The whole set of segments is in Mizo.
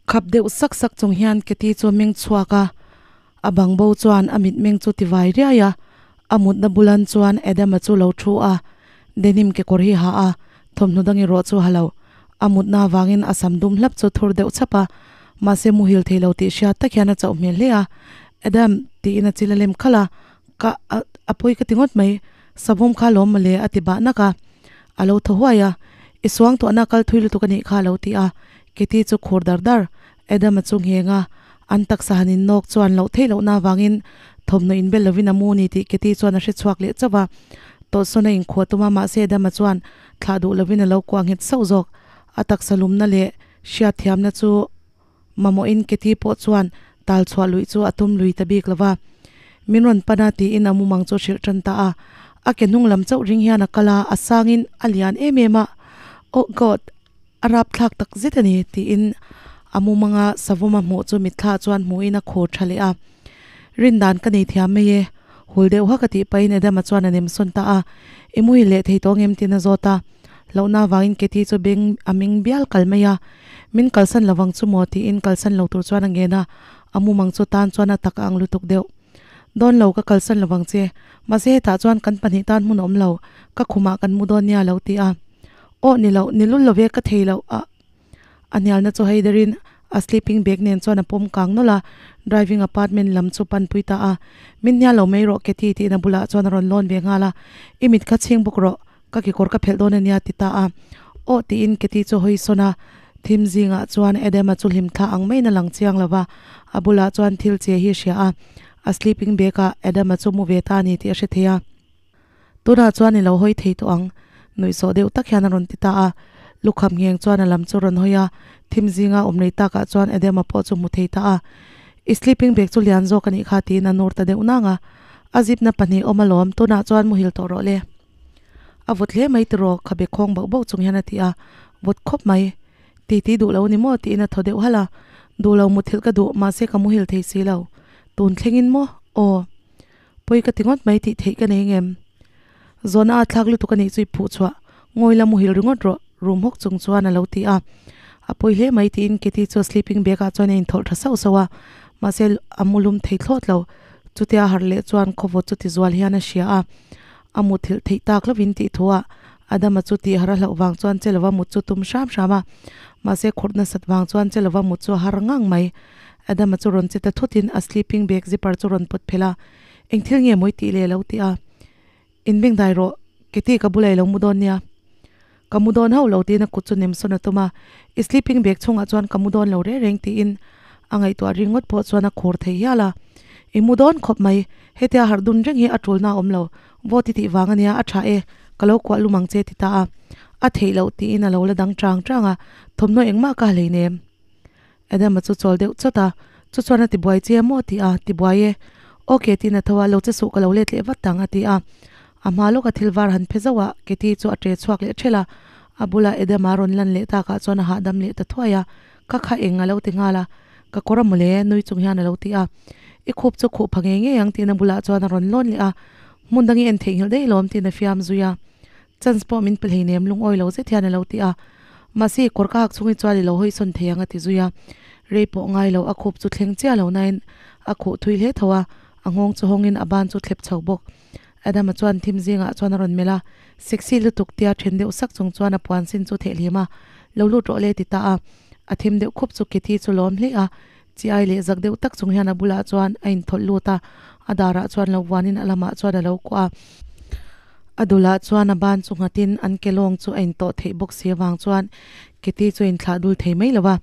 Khap deuh sak sak chung hian Katie chu a meng chhuak a, a bang bo chuan a mitmeng chu ti vai riai a, a mutna bulan chuan Adam-a chu lo thu a, denim kekawr hi ha a, thawmhnaw dang erawh chu ha lo. A mutna avangin a sam dum hlap chu thur deuh chhap a, mahse muhil thei lo tih hriat tak hian a chauh hmel hle a, Adam, tiin a chil a lem khalh a, ka a a pawi ka ti ngawt mai, savawm kha lawm mawle a ti bah nak a, a lo thaw huai a, I suang tuahna kal thui lutuk a nih kha a lo ti a, Kitty chu khur dar dar, Adam-a chu ngheng a, an taksa han innawk chuan loh theih lohna avangin thawmhnaw inbel lovin a mu ni tih Kitty chuan a hre chhuak leh chauh a. Tawlhsawn a inkhuah tum a, mahse Adam-a chuan thlah duh lovin a lo kuah nghet sauh zawk. A taksa lumna leh hriatthiamna chu mamawhin Kitty pawh chuan tal chhuah luih chu a tum lui ta bik lo va. Min rawn pan a tiin a mumang chu hrilh tan ta a. A ke hnung lam chauh ring hian a kal a, a sangin a lian em em a. Oh God! A rapthlak tak zet a ni, tiin a mumanga savawma hmuh chu mitthla chuan hmuhin a khur tha leh a. Rindan ka nei thiam mai e, hul deuh hak a tih pahin Adama chuan a nem sawn ta a. I muhil leh thei tawh ngem tiin a zawt a. Hlauhna avangin Katie chu beng a meng bial kal mai a. Min kalsan lovang chu maw tiin kalsan lo tur chuan a ngen a, a mumang chu tan chuan a tak a ang lutuk deuh. Dawn lo ka kalsan lovang che, mahse hetah chuan kan pahnih tan hmun a awm lo, ka khumah kan mu dawn nia a lo ti a. Aw ni loh, ni lul love ka thei loh a a hnialna chu Haider-in a sleeping bag nen chuan a pawm kang nawlh a, driving apartment lam chu panpui ta a. Min hnial lo mai rawh Kathy tiin a bulah chuan a rawn lawn ve nghal a, I mit kha chhing bawk rawh, ka kekawr ka phelh dawn a nia ti ta a. Aw tiin Kathy chu hawi sawn a, thim zingah chuan Adam-a chu hlim thla ang maiin a lang chiang lo va, a bulah chuan thil che hi a hria a, a sleeping bag-ah Adam-a chu mu ve ta a ni tih a hre thei a. Tunah chuan i lo hawi thei tawh ang, nuihsawh deuh tak hian a rawn ti ta a. Lukham ngheng chuan a lam chu rawn hawi a, thim zinga awm nei takah chuan Adama pawh chu hmu thei ta a. I sleeping bag chu lian zawk a nih kha tiin a nur ta deuh nang a. A zipna pahnih awm alawm, tunah chuan muhil tawh rawh le. A vawt hle mai tiraw, khabe khawng bauh bauh chung hian a ti a, vawt khawp mai. Titi duh lo ni maw tiin a thaw deuh halh a. Duh lo muthilh ka duh, mahse ka muhil thei si lo. Tun thlengin maw? Aw. Pawi ka ti ngawt mai tih theih ka nei ngem? Zawhna a thlak lutuk a nih chu i phuh chhuah, ngawi la muhil ringawt rawh, rum hawk chung chuan a lo ti a. A pawi hle mai tiin Kitty chu a sleeping bag ah chuan a inthawlh tha sauh sauh a, mahse a mu lum thei thlawt lo. Chutia a harh leh chuan khawvawt chu tizual hian a hria a, a muthilh theih tak lovin tih thu ah Adama chu tih har a hlauh vang chuan che lova mut chu tum hram hram a, mahse khurh nasat vang chuan che lova mut chu a har ngang mai. Adama chu rawn che ta thutin a sleeping bag zipper chu rawn pawt phelh a, Eng thil nge mawi tih leh lo ti a, In beng dai rawh, Kitty ka bulah i lo mu dawn nia. Ka mu dawn hauh lo tiin a kut chu nem sawn a tum a, I sleeping bag chhungah chuan ka mu dawn lo reng reng tiin a ngaihtuah ringawt pawh chuan a khur thei hial a. I mu dawn khawp mai, hetia harh dun reng hi a tulna a awm lo, vote i tih vang ania a tha e, ka lo kuah lum ang che ti ta a. A theih loh tiin a lo la dang chang chang a, thawmhnaw engmah ka ha hleinem. Adama chu chawl deuh chawt a, chu chuan a tibuai che maw tih a tibuai e. Ok tiin a tho a, lo che suh ka lo let leh vat ang a ti a. A hma lawka thil var han phe zauh a, Katie chu a ṭe chhuak leh ṭhelh a. A bula Adama rawn lan leh takah chuan a hahdam leh ta thuai a, ka kha eng a lo ti nghal a, ka kawr a mawle nui chung hian a lo ti a. I khup chu khuh pha ngei ngei ang tiin a bulah chuan a rawn lawn leh a, hmun dang i en theihnghilh daih lawm tiin a fiam zui a. Chance pawh min pe hleinem lungawi lo zet hian a lo ti a. Mahse i kawr ka hak chhungin chuan i lo hawi sawn thei ang a ti zui a. Rei pawh ngai lo a khup chu thleng chiah lo nain a khuh thui hle tho a, a nghawng chu hawngin a ban chu thlep chho bawk. Adama chuan thim zingah chuan a rawn melh a, sexy lutuk tia then deuh sak chung chuan a puan sin chu thehhlim a, lo lut rawh le ti ta a. A thim deuh khup chu Kathy chu lawm hle a, chi ai leh zak deuh tak chung hian a bulah chuan a inthawlh lut a, a darah chuan lo vuanin a lamah chuan a lo kuah a. A dulah chuan a ban chu nghatin an ke lawng chu a intawh theih bawk si avang chuan Kitty chu a inthlah dul thei mai lo va.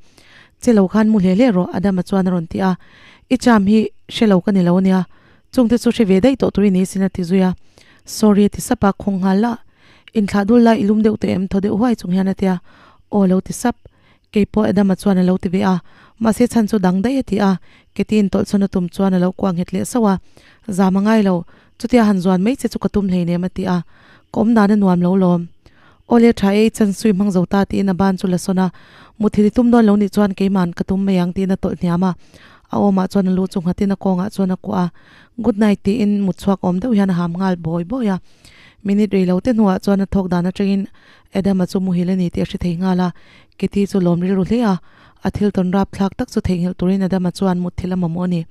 Che lo khan mu hle hle rawh Adama chuan a rawn ti a. I cham hi hre lo ka ni lo ania, chungte chu hre ve daih tawh tur i ni sin a ti zui a. Sorry a ti sap a, khawng nghal lah. Inthlah dul lai i lum deuh tawh em thaw deuh huai chung hian a ti a. Aw lo ti sap. Kei pawh Adama chuan a lo ti ve a, mahse chhan chu dang daih a ti a, Kitty intawlhchhawn a tum chuan a lo kuah nghet leh sauh a, Zam a ngai lo, chutia han zuan mai che chu ka tum hleinem a ti a, ka awm dan a nuam lo lawm. Aw le tha e, i chan sui hmang zo ta tiin a ban chu la sawn a, muthil i tum dawn lo nih chuan keima'n ka tum mai ang tiin a tawlh hniam a, a awmah chuan a lu chu nghatin a kawngah chuan a kuah a, Good night tiin mut chhuak awm deuh hian a ham nghal bawi bawi a. Minute rei lo te hnuah chuan a thawk dan atangin Adam-a chu muhil a ni tih a hre thei nghal a, Kitty chu lawm rilru hle a, a thil tawn rap thlak tak chu theihnghilh turin Adam-a chuan mutthilh a mamawh a ni.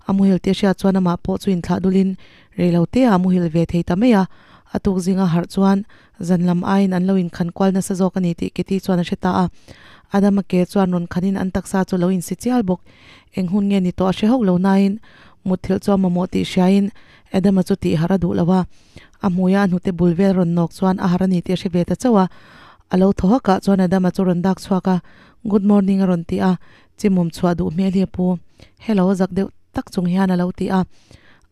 A muhil tih a hriat chuan amah pawh chu inthlah dulin rei lo te ah a muhil ve thei ta mai a, a tuk zinga harh chuan zan lam aiin an lo inkhan kual nasa zawk a ni tih Kitty chuan a hre ta a. Adam-a ke chuan rawn khanin an taksa chu lo insi chial bawk. Eng hun nge ni tawh a hre hauh lo nain mutthilh chu a mamawh tih hriain Adam-a chu tih harh a duh lo a, a hmuia a hnute bul vel rawn nawk chuan a harh a ni tih a hre ve ta chauh a. A lo thaw hak ah chuan Adam-a chu rawn dak chhuak a, Good morning a rawn ti a, chimawm chhuah duh hmel hi a pu. Hello zak deuh tak chung hian a lo ti a,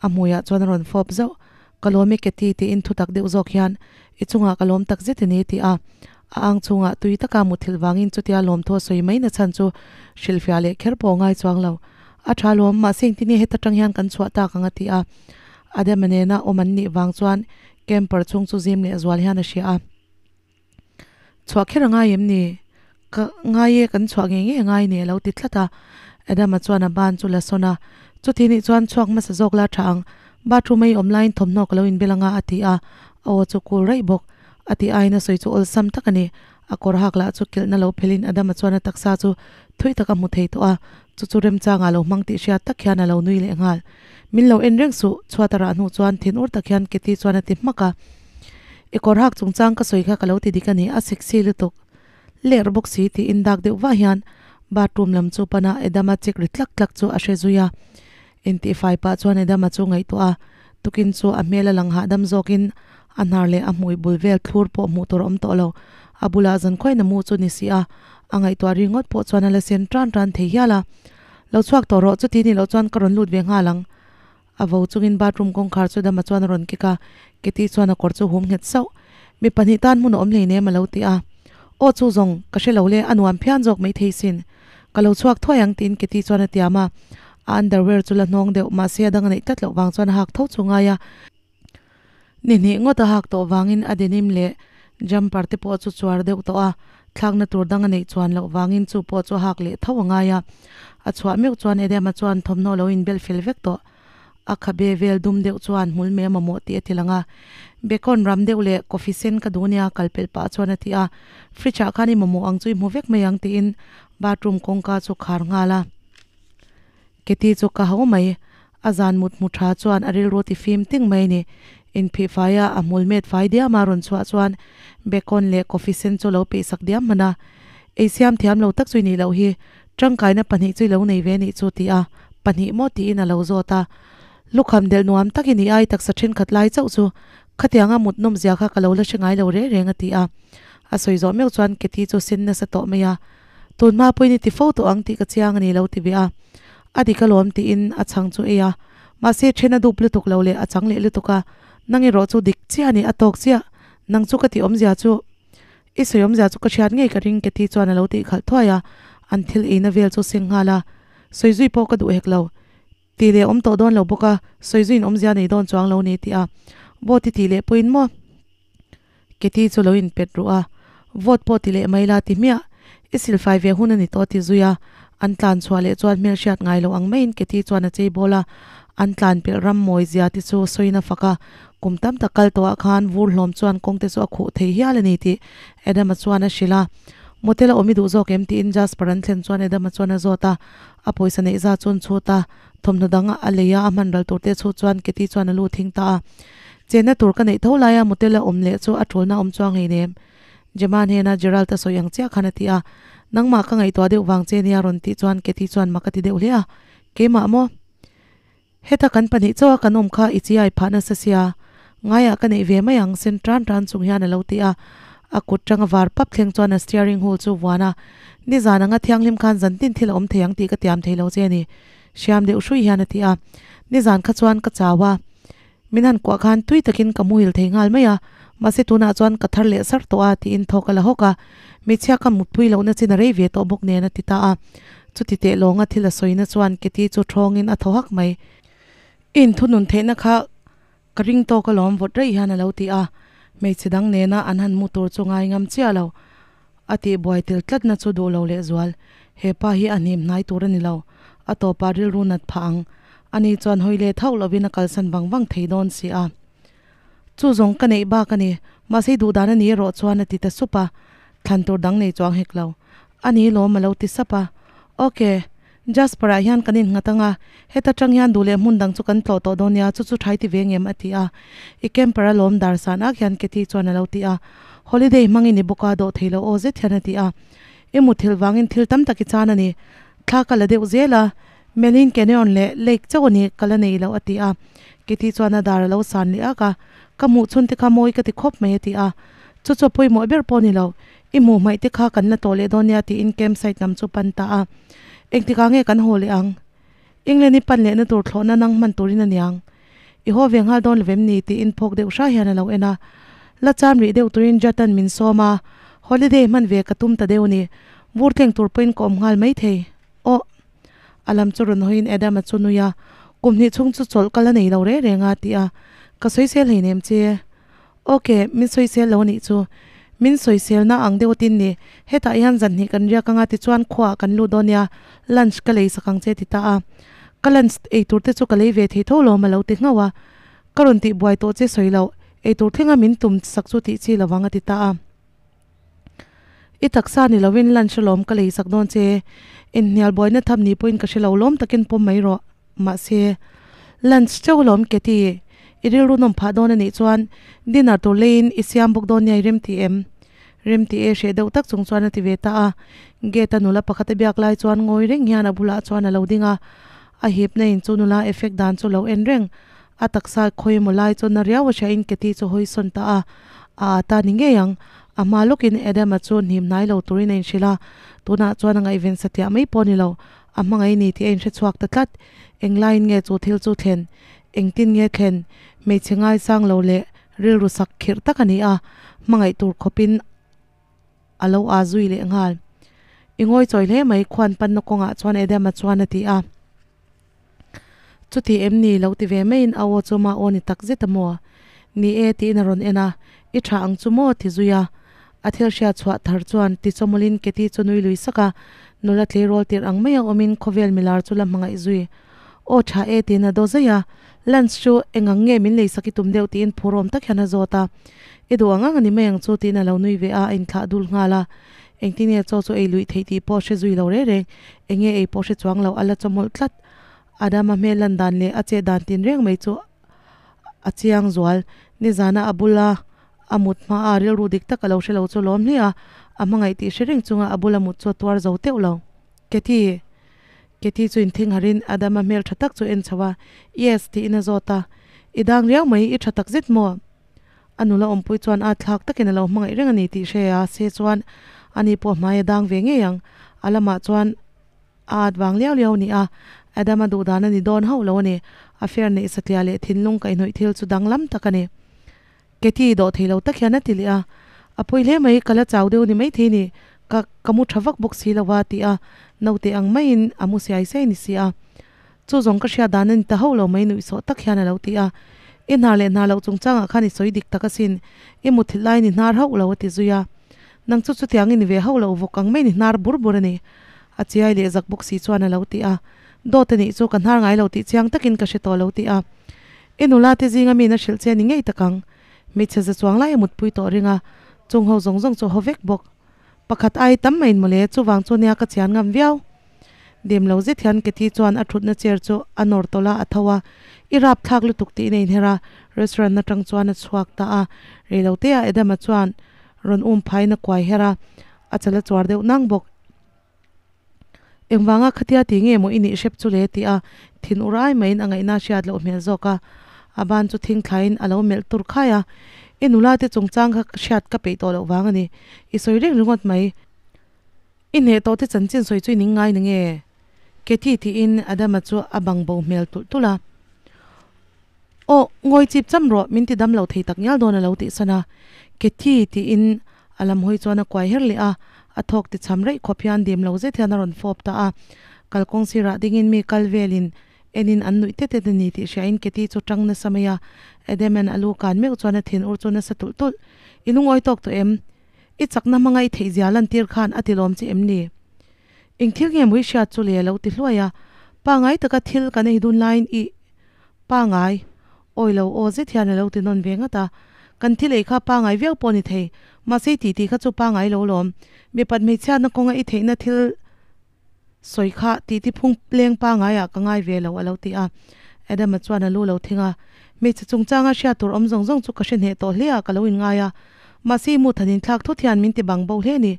a hmuiah chuan a rawn fawp zauh. Ka lawm e Kathy tiin thutak deuh zawk hian i chungah ka lawm tak zet a ni ti a, a ang chungah tui taka muthilh vangin chutia lawmthaw sawi mai na chhan chu hrilhfiah leh kher pawh ngai chuang lo. A tha lawm, mahse engtin nge heta tang hian kan chhuah tak ang a ti a. Adama nena awm an nih vang chuan camper chhung chu zim leh zual hian a hria a. Chhuah kher a ngai em ni? Ka ngai e, kan chhuah ngei ngei a ngai ni a lo ti tlat a. Adama chuan a ban chu la sawn a, Chuti nih chuan chhuak hmasa zawk la tha ang, bathroom a i awm laiin thawmhnaw ka lo inbel anga a ti a, a aw chu kul raih bawk. A tih aiin a sawi chu awlsam tak a ni. A kawr hak lah chu kilhna lo phelin Adama chuan a taksa chu thui tak a hmu thei tawh a, chu chu remchangah lo hmang tih hriat tak hian a lo nui leh nghal. Min lo en reng suh, chhuat a rah hnu chuan thin ur tak hian Kitty chuan a ti hmak a. I kawr hak chungchang ka sawi kha ka lo ti dik a ni, a sexy lutuk. Ler bawk si tiin dak deuh vah hian bathroom lam chu pana Adama chik ri tlak tlak chu a hre zui a. Intihfai pah chuan Adama chu ngaihtuah a, tukin chu a hmel a lang hahdam zawkin a hnar leh a hmui bul vel thlur pawh hmuh tur a awm tawh lo. A bulah zankhuain a mu chu ni si a, a ngaihtuah ringawt pawh chuan a la sen tan tan thei hial a. Lo chhuak tawh rawh, chuti nih loh chuan ka rawn lut ve nghal ang. A vo chungin bathroom kawngkhar chu Dama chuan a rawn kik a, Kitty chuan a kawr chu hum nghet sauh. Mi pahnih tan hmun a awm hleinem a lo ti a. Aw chu zawng, ka hre lo le, a nuam phian zawk mai thei sin. Ka lo chhuak thuai ang tiin Kitty chuan a tiam a. A underwear chu la hnawng deuh, mahse a dang a neih tlat loh vang chuan a hak tho chu ngai a. Ni hnih ngawt a hak tawh vangin a denim leh jumper te pawh chu chuar deuh tawh a, thlakna tur dang a neih chuan loh vangin chu pawh chu a hak leh tho a ngai a. A chhuah meuh chuan Adama chuan thawmhnaw lo inbel fel vek tawh. A khabe vel dum deuh chuan hmul mai a mamawh tih a ti lang a. Bacon ram deuh leh coffee sen ka duh nia kal pelh pah chuan a ti a. Fridge ah khan i mamawh ang chu i hmu vek mai ang tiin bathroom kawngka chu khar nghal a. Keti chu ka ho mai. A zan mut hmu tha chuan a rilru ti fim ting mai a ni. Inphih faia a hmul met fai diam a rawn chhuah chuan bacon leh coffee sen chu lo peihsak diam hman a. Ei siam thiam lo tak chu i nih loh hi. Tangkaina pahnih chu i lo nei ve nih chu ti a, pahnih maw tiin a lo zawt a. Lukham delh nuam tak i nih ai taksa thenkhat lai chauh chu khatianga mut nawm zia kha ka lo la hre ngai lo reng reng a ti a. A sawi zawh meuh chuan Keti chu sen nasa tawh mai a. Tun hma pawhin i ti fo tawh ang tih ka chiang a ni lo ti ve a. A dik alawm tiin a chhang chu ei a. Mahse then a dup lutuk lo leh a chang leh lutuk a. Nang erawh chu dik chiah a ni, a tawk chiah. Nang chu ka tih awmzia chu i sawi awmzia chu ka hriat ngei ka ring Kathy chuan a lo tih khalh thuai a. An thil eina vel chu seng nghal a. Sawi zui pawh ka duh hek lo. Tih leh awm tawh dawn lo bawk a, sawi zuiin awmzia nei dawn chuang lo ni tih a. Vote i tih leh pawhin maw? Kathy chu lo inpet ruh a, Vote pawh ti leh mai la ti hmiah. I silfai ve hun a ni tawh ti zui a. An tlan chhuah leh chuan hmelhriat ngai lo ang maiin Kathy chuan a chei bawl a. An tlan pelh ram mawi zia te chu sawiin a fak a. Kum tam tak kal tawhah khan vur hlawm chuan kawng te chu a khuh thei hial a ni tih Adama chuan a hrilh a. Motel a awm i duh zawk em tiin Jasper an thlen chuan Adama chuan a zawt a. A pawisa neih za chuan chhut a, thawmhnaw dang a lei a, a hman ral tur te chhut chuan Kitty chuan a lu thing ta a. Chenna tur ka neih tho laia motel a awm leh chu a tulna awm chuang hleinem. Gemma hnena Gerald a sawi ang chiah khan a ti a, Nangmah ka ngaihtuah deuh vang che nia rawn tih chuan Kitty chuan mak a ti deuh hle a, Keimah maw? Heta kan pahnih chauha kan awm kha i chiai phah nasa sia, ngaiah ka neih ve mai ang sen tan tan chung hian a lo ti a. A kut tanga var pap thleng chuan a steering wheel chu vuan a, Nizan anga thianghlim khan zan tin thil a awm thei ang tih ka tiam thei lo che a ni, hriam deuh hrui hian a ti a. Nizan kha chuan ka chau a, min han kuah khan tui takin ka muhil thei nghal mai a, mahse tunah chuan ka thar leh sar tawh a tiin thawk a la hawk a, hmeichhia ka mutpui lohna chin a rei ve tawh bawk nen a ti ta a. Chuti teh lawnga thil a sawina chuan Kitty chu thawngin a thaw hak mai. I inthunun theihna kha ka ring tawk alawm vawt raih hian a lo ti a, hmeichhe dang nena an han mu tur chu ngai ngam chiah lo. A tih buai tel tlatna chu duh lo lehzual. He pa hi a hnim hnai tur a ni lo. A tawpah rilru nat phah ang. Ani chuan hawi let hauh lovin a kalsan vang vang thei dawn si a. Chu zawng ka neih bak a ni, mahse i duh dan a ni erawh chuan a ti ta sup a, thlan tur dang nei chuang hek lo. A ni lawm a lo ti sap a. Ok, Jasper-ah hian kan innghat ang a, heta tang hian duh leh hmun dang chu kan tlawh tawh dawn nia, chu chu thai ti ve ngem a ti a. I camper a lawm dar san ak hian Kathy chuan a lo ti a. Holiday hmangin i bawk a, dawh thei lo aw zet hian a ti a. I muthilh vangin thil tam tak i chan a ni. Thla ka la deuh zel a, Melin Canyon leh Lake chauh a ni ka la nei loh a ti a. Kitty chuan a dar a lo san leh ak a, Ka hmuh chhun te kha mawi ka ti khawp mai a ti a. Chu chu a pawimawh ber pawh a ni lo. I hmuh hmaih te kha kan la tawh leh dawn nia tiin campsite lam chu pan ta a. Engtikah nge kan haw leh ang? England i pan lehna tur thlawhna nang hman turin a niang. I haw ve nghal dawn lovem ni? tiin phawk deuh hra hian a lo en a. La cham rih deuh turin Jatan min sawm a, holiday hman ve ka tum ta deuh a ni. Vur thleng tur pawhin ka awm nghal maithei. Aw. A lam chu rawn hawiin Adam-a chu nui a, Kum hnih chhung chu chawlh ka la nei lo reng reng a, ti a. Ka sawisel hleinem che. Ok, min sawisel lo a nih chu. Min sawiselna ang deuh tin ni. Hetah hian zan hnih kan riak anga tichuan khuaah kan lut dawn nia, lunch ka lei sak ang che ti ta a. Ka lunch ei tur te chu ka lei ve thei tho lawm a lo ti nghauh a. Ka rawn tih buai tawh che sawi loh, ei tur thlenga min tum sak chu tih chi lovang a ti ta a. I taksa ni lovin lunch alawm ka lei sak dawn che. Inhnial buaina tham ni pawhin ka hre lo lawm takin pawm mai rawh. Mahse, lunch chauh alawm ke ti. I rilru nawm phah dawn a nih chuan dinner tur leiin i siam bawk dawn nia i rem ti em? Rem ti e hreh deuh tak chung chuan a ti ve ta a. Gate a nula pakhat a biak lai chuan ngawi reng hian a bulah chuan a lo ding a. A hipna in chu nula effect dan chu lo en reng. A taksa khawi emaw lai chu na riau a hria in Katie chu hawi sawn ta a, a a ta ni ngei ang. A hma lawkin Adam-a chu hnim hnai lo turin a inhrilh a, tunah chuan a ngaihven satliah mai pawh a ni lo, a hmangaih ni tih a inhre chhuak ta tlat. Englaiin nge chu thil chu thlen? Engtin nge thlen? Hmeichhe ngaisang lo leh rilru sak khirh tak a ni a, hmangaih tur khawpin a lo aa zui leh nghal. I ngawi chawi hle mai, khuan panna kawngah chuan Adam-a chuan a ti a. Chuti em ni lo ti ve maiin a aw chu ma aw ni tak zet a maw? Ni e tiin a rawn en a, I tha ang chu maw? ti zui a. A thil hriat chhuah thar chuan ti chawmawlin Katie chu nui lui sak a, nula tleirawl tirh ang maia awmin khawvel milar chu la hmangaih zui. Aw tha e tiin a daw zaih a, Lunch chu eng ang nge min leisak i tum deuh tiin phurawm tak hian a zawt a. I duh ang ang a ni mai ang chu tiin a lo nui ve a, a inthlah dul nghal a. Engtin nge chaw chu ei luih theih tih pawh hre zui lo reng reng, eng nge ei pawh hre chuang lo, a la chawmawlh tlat. Adama hmel lan dan leh a chet dan tin reng mai chu a chiang zual. Nizana a bula a mut hma a rilru dik tak a lo hre lo chu lawm hle a, a hmangaih tih hre reng chunga a bula mut chu a tuar zo teuh lo. Kathy! Kathy chu inthing harin Adama hmel tha tak chu en chho a, Yes tiin a zawt a. I dang riau mai, i tha tak zet maw? A nula awmpui chuan a thlak takin a lo hmangaih reng a ni tih hre a, se chuan ani pawh hmai a dang ve ngei ang. A lamah chuan a at vang liau liau a ni a, Adam a duh dan a ni dawn hauh lo a ni. A fer neih satliah leh thinlung kaihhnawih thil chu danglam tak a ni. Katie dawh thei lo tak hian a ti leh a, A pawi hle mai, ka la chau deuh ni maithei ni, ka ka mu tha vak bawk si lo a ti a, naute ang maiin a mu siai siai ni si a. Chu zawng ka hriat dan a ni ta hauh lo mai nuihsawh tak hian a lo ti a. I hnar leh hnar loh chungchangah khan i sawi dik tak asin, i muthilh laiin i hnar hauh lo a ti zui a. Nang chu chutiang i ni ve hauh lo vawk ang maiin i hnar bur bur a ni. A chiai leh zak bawk si chuan a lo ti a. Dawt a nih chu ka hnar ngai lo tih chiang takin ka hre tawh lo ti a. I nula te zinga miin a hrilh che a ni ngei tak ang. Hmeichhe za chuang lai a mutpui tawh ring a, chung ho zawng zawng chu a haw vek bawk. Pakhat ai tam mai in mawle, chuvang chu nia ka chian ngam viau. Dim lo zet hian Kathy chuan a thutna chair chu a nawr tawlh a, a tho a, I rap thlak lutuk tiin a inher a, restaurant atang chuan a chhuak ta a. Reiloteah Adama chuan rawn um phaiin a kuai her a, a chal a chuar deuh nang bawk. Engvanga khatia ti nge maw i nih hrep chu le ti a, thin ur ai maiin a ngaihna hriat loh hmel zawk a. A ban chu thing thlaiin a lo melh tur khai a, I nula te chungchang kha hriat ka peih tawh loh vang a ni. I sawi reng ringawt mai. I hneh tawh te chanchin sawi chu i ning ngai na nge? Kathy tiin Adama chu a bang bo hmel tulh tulh a. Aw, ngawi chip cham rawh, min ti dam lo thei tak ngial dawn a lo tih san a. Kathy tiin a lam hawi chuan a kuai her leh a, a thawk ti cham raih khawp hian dim lo zet hian a rawn fawp ta a. Kalkawng sirah dingin mi kal velin enin an nuih tet tet a ni tih hriain Kathy chu tang nasa mai a. Adam-a'n a lu kan meuh chuan a thin ur chu nasa tulh tulh. I lungawi tawk tawh em? I chakna hmanga i theih zia lantir khan a ti lawm che em ni? Eng thil nge maw i hriat chu le a lo ti hluai a. Pangai taka thil kan ei dun laiin i. Pangai, awi lo aw zet hian a lo ti nawn ve ngat a. Kan thil ei kha pangai viau pawh ni thei, mahse i titi kha chu pangai lo lawm. Mipat hmeichhiatna kawnga i theihna thil sawi kha titi phung leng pangaiah ka ngai ve lo a lo ti a. Adama chuan a lu lo thing a, Hmeichhe chungchanga hriat tur awm zawng zawng chu ka hre hneh tawh hle a ka lo inngai a, mahse i mu than inthlak thut hian min ti bang bo hle ni.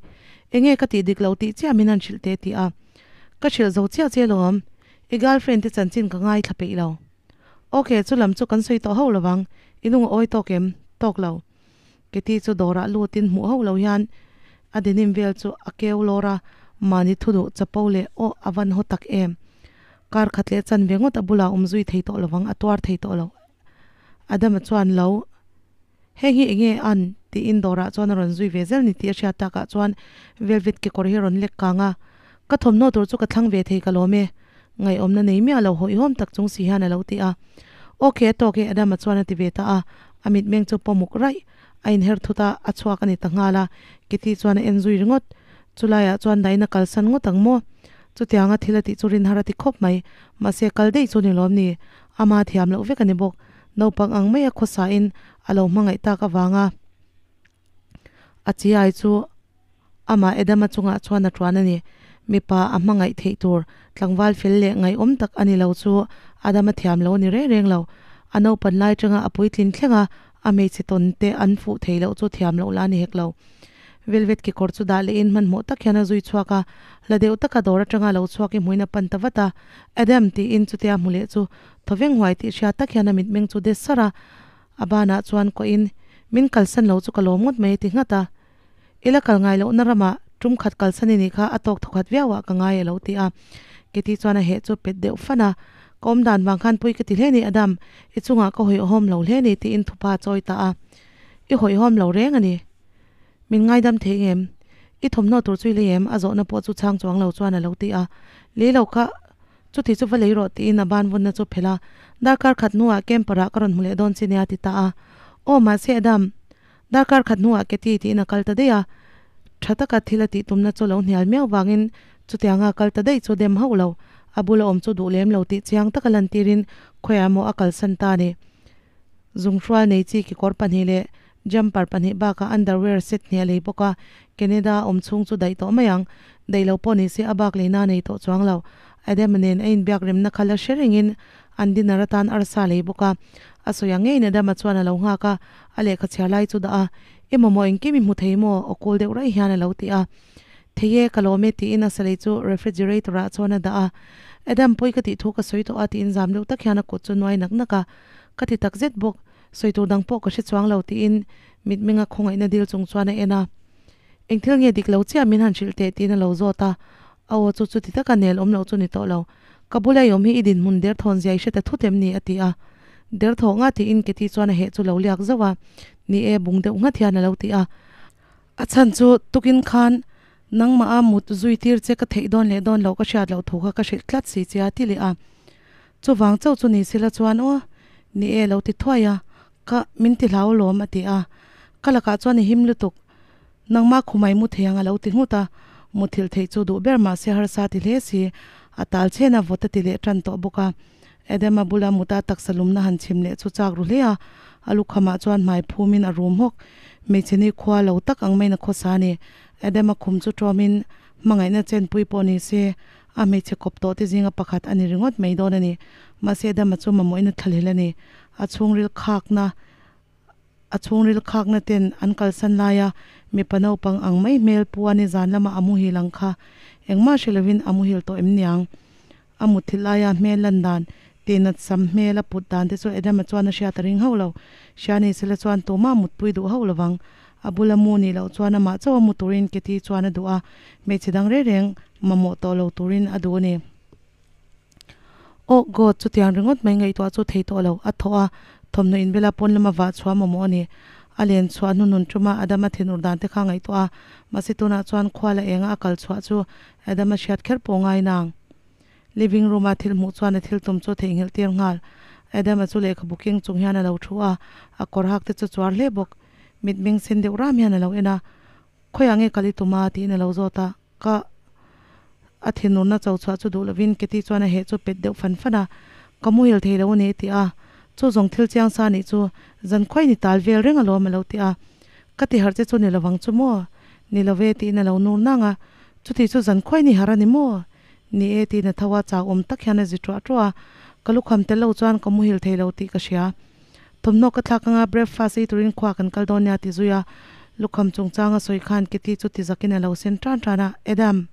Enge ka tih dik lo tih chiah min han hrilh teh ti a. Ka hrilh zo chiah che lawm. I girlfriend te chanchin ka ngaithla peih lo. Ok, chu lam chu kan sawi tawh hauh lovang, i lung a awi tawk em? Tawk lo. Keti chu dawrah lutin hmuh hauh lo hian a denim vel chu a keu lawr a, mahni thu duh chapo leh aw a van haw tak em. Kar khat leh chan ve ngawt a bulah awm zui thei tawh lovang, a tuar thei tawh lo. Adama chuan lo Heng hi enge an? tiin dawrah chuan a rawn zui ve zel ni tih a hriat takah chuan velvet kekawr hi a rawn lek kang a, Ka thawmhnaw tur chu ka thlang ve thei ka lawm e, ngaihawmna nei miah lo hawihhawm tak chung si hian a lo ti a. Ok a tawk e Adama chuan a ti ve ta a, a mitmeng chu pawmuk raih a inher thut a, a chhuak a ni ta nghal a, Kitty chuan a en zui ringawt. Chulaiah chuan daina kalsan ngawt ang maw? Chutianga thil a tih chu rinhar a ti khawp mai, mahse kal daih chu ni lawm ni, ama thiam loh vek a ni bawk. Naupang ang maia khawsain a lo hmangaih tak avanga a chiai chu amah Adama chungah chuan a tuan a ni. Mipa a hmangaih theih tur tlangval fel leh ngaihawm tak a ni lo chu Adama thiam lo a ni reng reng lo. A naupan lai tanga a puitlin thleng a, a hmeichhe tawn te an fuh thei loh chu thiam loh la a ni hek lo. Velvet kekawr chu dah lehin hmanhmawh tak hian a zui chhuak a, la deuh taka dawr atanga lo chhuak i hmuin a pan ta vat a. Adam tiin chutia hmu leh chu Thawveng huai tih hriat tak hian a mitmeng chu de sar a, a banah chuan kuahin, Min kalsan lo chu ka lawm ngawt mai a ti nghat a. I la kal ngai lohna ramah tum khat kalsan i nih kha a tawk thawkhat viauah ka ngai a lo ti a. Keti chuan a heh chu pet deuh fan a, Ka awm dan vang khan pui ka ti hle ni Adam, i chungah ka hawihhawm lo hle ni tiin thupa a chawi ta a. I hawihhawm lo reng a ni. Min ngaidam thei ngem? I thawmhnaw tur chu i lei em? A zawhna pawh chu chhang chuang lo chuan a lo ti a. Lei lo kha. Chuti chu va lei rawh tiin a ban vunna chu phelh a, darkar khat hnuah camper ah ka rawn hmu leh dawn che nia ti ta a. Aw mahse Adam, darkar khat hnuah Katy tiin a kal ta daih a, tha taka thil a tih tumna chu lo hnial miau vangin chutianga kal ta daih chu dem hauh lo, a bula awm chu duh lem lo tih chiang taka lantirin khawiah maw a kalsan ta a ni. Zunghrual nei chi kekawr pahnih leh jumper pahnih bakah underwear set hnih a lei bawk a, Canada awm chhung chu daih tawh mai ang. Daih lo pawh ni se a bak leina a nei tawh chuang lo. Adam nen a inbiak remna kha la hre rengin an dinner atan arsa a lei bawk a. A sawi ang ngeiin Adama chuan a lo nghak a, a lehkha chhiar lai chu dah a, I mamawh engkim i hmu thei maw? aw kul deuh raih hian a lo ti a. Thei e, ka lawm e tiin a salei chu refrigerator ah chuan a dah a. Adam pawi ka tih thu ka sawi tawh a tiin zam deuh tak hian a kut chu nuai nak nak a. Ka ti tak zet bawk, sawi tur dang pawh ka hre chuang lo tiin mitmenga khawngaihna dil chung chuan a en a. Eng thil nge dik lo chiah min han hrilh teh tiin a lo zawt a. A aw chu chuti taka nel awm loh chu ni tawh lo. Ka bula i awm hi i dinhmun derthawn zia i hre ta thut em ni? a ti a. Derthawh nga tiin Keti chuan a heh chu lo liak zauh a. Ni e, bung deuh nghat hian a lo ti a. A chhan chu tukin khan nangmah a mut zui tir che ka theih dawn leh dawn loh ka hriat loh thu kha ka hrilh tlat si che a ti leh a. Chuvang chauh chu ni sila chuan aw, ni e lo ti thuai a, ka min ti hlau lawm a ti a. Ka lakah chuan i him lutuk, nangmah khumai mu thei ang a lo ti nghut a. Muthilh theih chu duh ber mahse harsa ti hle si, a tal chen a vawt a ti leh tan tawh bawk a. Adama bula muta taksa lumna han chhim leh chu chak ru hle a, a lukhamah chuan hmai phumin a rum hawk. Hmeichhe ni khua lo tak ang maiin a khawsa a ni. Adama khum chu tawmin hmangaihna chenpui pawh ni se, a hmeichhe kawp tawh te zinga pakhat a ni ringawt mai dawn a ni. Mahse Adama chu mamawhin a thlalhel a ni. A chhungril khakna A chhungril khakna ten an kalsan laia mipa naupang ang mai hmel pu a ni zan lama a muhil ang kha engmah hre lovin a muhil tawh em niang. A mutthilh laia hmel lan dan, tihnat sam hmel a put dan te chu Adama chuan a hriat a ring hauh lo. Hria ni sela chuan tumah mutpui duh hauh lovang. A bula mu nih loh chuan amah chauh a mu turin Kathy chuan a duh a, hmeichhe dang reng reng mamawh tawh lo turin a duh a ni. Oh God, chutiang ringawt mai ngaihtuah chu thei tawh lo, a thaw a, thawmhnaw inbela pawn lama vah chhuah mamawh a ni. A len chhuah hnunun tuma Adama thinur dan te kha ngaihtuah a, mahse tunah chuan khua la enga a kal chhuah chu Adama hriat kher pawh ngai nang. Living room a thil hmuh chuan a thil tum chu theihnghilh tir nghal. Adama chu lehkhabu keng chung hian a lo thu a, a kawr hak te chu chuar hle bawk. Mitmeng sen deuh ram hian a lo en a, Khawiah nge kal i tum a? tiin a lo zawt a. Ka a thinurna cho chhuah chu duh lovin Katy chuan a heh chu pet deuh fan fan a, Ka muhil thei lo a ni a ti a. Chu zawng thil chiang sa nih chu zan khuai ni tal vel reng alawm a lo ti a. Ka ti harh che chu ni lovang chu maw? Ni lo ve tiin a lo nur nang a. Chuti chu zan khuai ni harh a ni maw? Ni e tiin a tho a, chau awm tak hian a zi ṭuah ṭuah a. Ka lukham tel lo chuan ka muhil thei lo tih ka hria. Thawmhnaw ka thlak anga breakfast ei turin khua kan kal dawn nia ti zui a. Lukham chungchang a sawi khan Kitty chu ti zakin a lo sen ṭan ṭan a, Adam!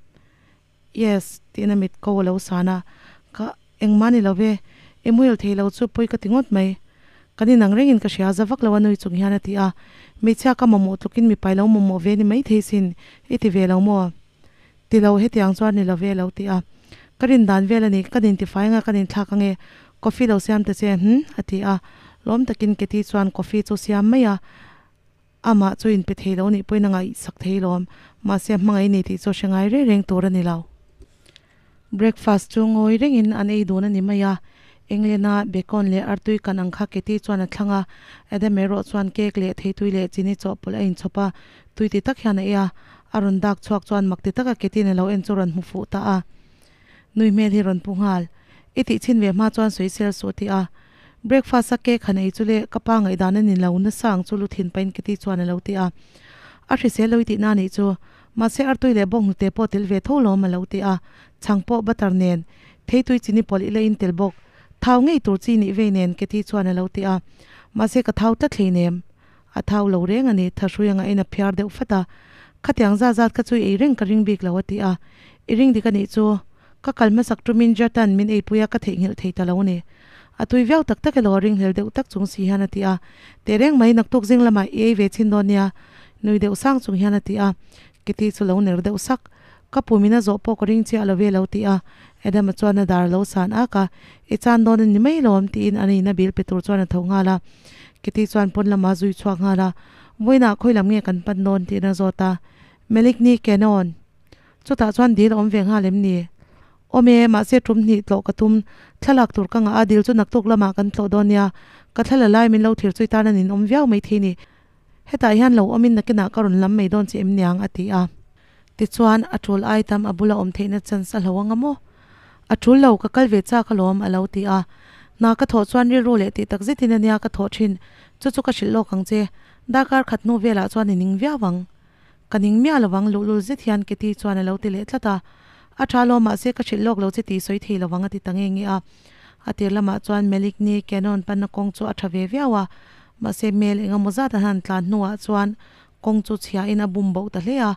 Yes, tiin a mit ko a lo san a, Ka engmah ni lo ve, i muhil thei lo chu pawi ka ti ngawt mai. Kan inang rengin ka hria za vak lo a nui chung hian a ti a, Hmeichhia ka mamawh tlukin mipai lo mamawh ve ni maithei sin, i ti ve lo maw? Ti lo, hetiang chuan ni lo ve a lo ti a. Ka rin dan vel a ni, ka nin tifai anga ka nin thlak ange, coffee lo siam ta che, hm? a ti a, lawm takin Katie chuan coffee chu siam mai a. Amah chu inpe thei lo nih pawhin a ngaihsak thei lawm, mahse a hmangaih ni tih chu a hre ngai reng reng tur a ni lo. Breakfast chu ngawi rengin an ei dun a ni mai a, England-a bacon leh artui kan ang kha Katie chuan a thlang a, Adam erawh chuan cake leh theitui leh chini chawhpawlh a inchhawp a, tui ti tak hian a ei a, a rawn dak chhuak chuan mak ti taka Katie-in a lo en chu rawn hmu fuh ta a. Nui hmel hi rawn pu nghal. I tih chhin ve hma chuan sawisel suh a ti a. Breakfast a cake han ei chu le ka pa ngaihdan a ni lo nasa ang chu lu thin pain Kitty chuan a lo ti a. A hrisel lo i tihna anih chu. Mahse artui leh bawnghnute pawh tel ve tho lawm a lo ti a. Chhang pawh butter nen theitui chini pawlh ila in tel bawk. Thau ngei tur chi nih vei nen Kitty chuan a lo ti a. Mahse ka thau tlat hleinem. A thau lo reng a ni, thahrui anga in a phiar deuh fat a. Khatiang zat zat kha chu i ei reng ka ring bik lo a ti a. I ring dik a nih chu. Ka kal hmasak tumin Jatan min eipui a ka theihnghilh thei ta lo a ni. A tui viau tak tak elaw a ringhlel deuh tak chung si hian a ti a. Tehreng mai naktuk zing lamah i ei ve chhin dawn nia nui deuh sang chung hian a ti a. Kitty chu lo ner deuh sak. Ka pu min a zawh pawh ka ring chiah lo ve lo ti a. Adam-a chuan a dar a lo san ak a, I chan dawn a ni mai lawm tiin a nihna bil pe tur chuan a tho nghal a. Kitty chuan pawn lamah a zui chhuak nghal a. Vawiinah khawi lam nge kan pan dawn tiin a zawt a. Melikni Canyon. Chutah chuan dil a awm ve nghal em ni? Awm e, mahse tum hnih tlawh ka tum. Thlalak tur ka ngah a, dil chu naktuk lamah kan tlawh dawn nia. Ka thla la lai min lo thlir chui tan a nin awm viau mai thei ni. Hetah hian lo awmin nakinah ka rawn lam mai dawn che em niang a ti a. Tichuan, a tul ai tam a bula awm theihna chance a hlo anga maw? A tul lo, ka kal ve chak alawm a lo ti a. Hna ka thawh chuan rilru leh tih tak zetin ania ka thawh thin. Chu chu ka hrilh lawk ang che. Darkar khat hnu velah chuan i ning viau ang. Ka ning miah lovang luhlul zet hian Katie chuan a lo ti leh tlat a. A tha lo mahse ka hrilh lawk lo che tih sawi thei lovang a ti ta nge nge a. A tir lamah chuan Melikni Canyon panna kawng chu a tha ve viau a, mahse hmel eng emaw zat an han tlan hnuah chuan kawng chu chhiahin a bum boh ta hle a.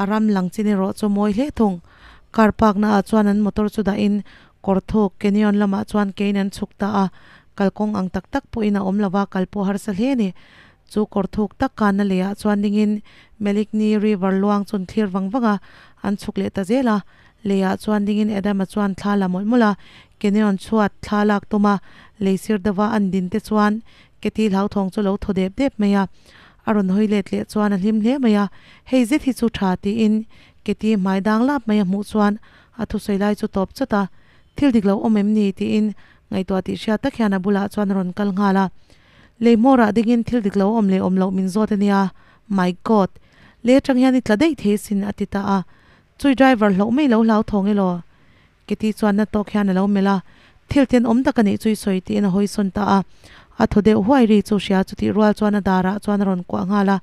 A ram lang chin erawh chu mawi hle thung. Car park naah chuan an motor chu dahin kawr thuk Canyon lamah chuan kein an chhuk ta a, kalkawng ang tak tak pawhin a awm lova kal pawh harsa hle a ni. Chu kawr thuk tak kanna leiah chuan dingin Melikni River luang chun thlir vang vang a, an chhuk leh ta zel a. Leiah chuan dingin Adama chuan thla la mawlh mawlh a, Canyon chhuat thla lak tum a, lei sir deuha an din te chuan Keti hlauthawng chu lo thaw dep dep mai a. A rawn hawi let leh chuan a hlim hle mai a, hei zet hi chu tha tiin Keti hmai dang lap mai a hmuh chuan a thusawi lai chu tawp chawt a, Thil dik lo awm em ni? tiin ngaihtuah tih hriat tak hian a bulah chuan a rawn kal nghal a. Lei hmawrah dingin thil dik lo awm leh awm loh min zawt a nia, my God! Lei atang hian i tla daih thei asin a ti ta a. Chui driver hlauh mai lo hlau thawng elaw? Kitty chuan na tawk hian a lo melh a, thil ten awm tak a nih chu i sawi tiin a hawi sawn ta a. A thaw deuh huai ri chu hria chutih rual chuan a darah chuan a rawn kuah nghal a,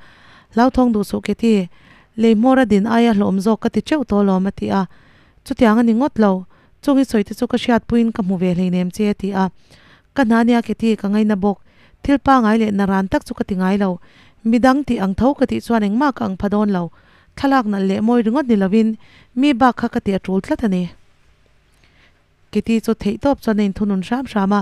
Hlauthawng duh suh Kitty, lei hmawra din aia hlawm zawk ka ti teuh tawh alawm a ti a. Chutiang a ni ngawt lo, chung i sawi te chu ka hriatpuiin ka hmu ve hleinem che a ti a. Ka hna nia Kitty ka ngaina bawk, thil pangai leh naran tak chu ka ti ngai lo. Midang tih ang tho ka tih chuan engmah ka ang pha dawn lo. Thlalak nalh leh mawi ringawt ni lovin mi bak kha ka tih a tul tlat a ni. Kitty chu theih tawp chuan a inthunun hram hram a,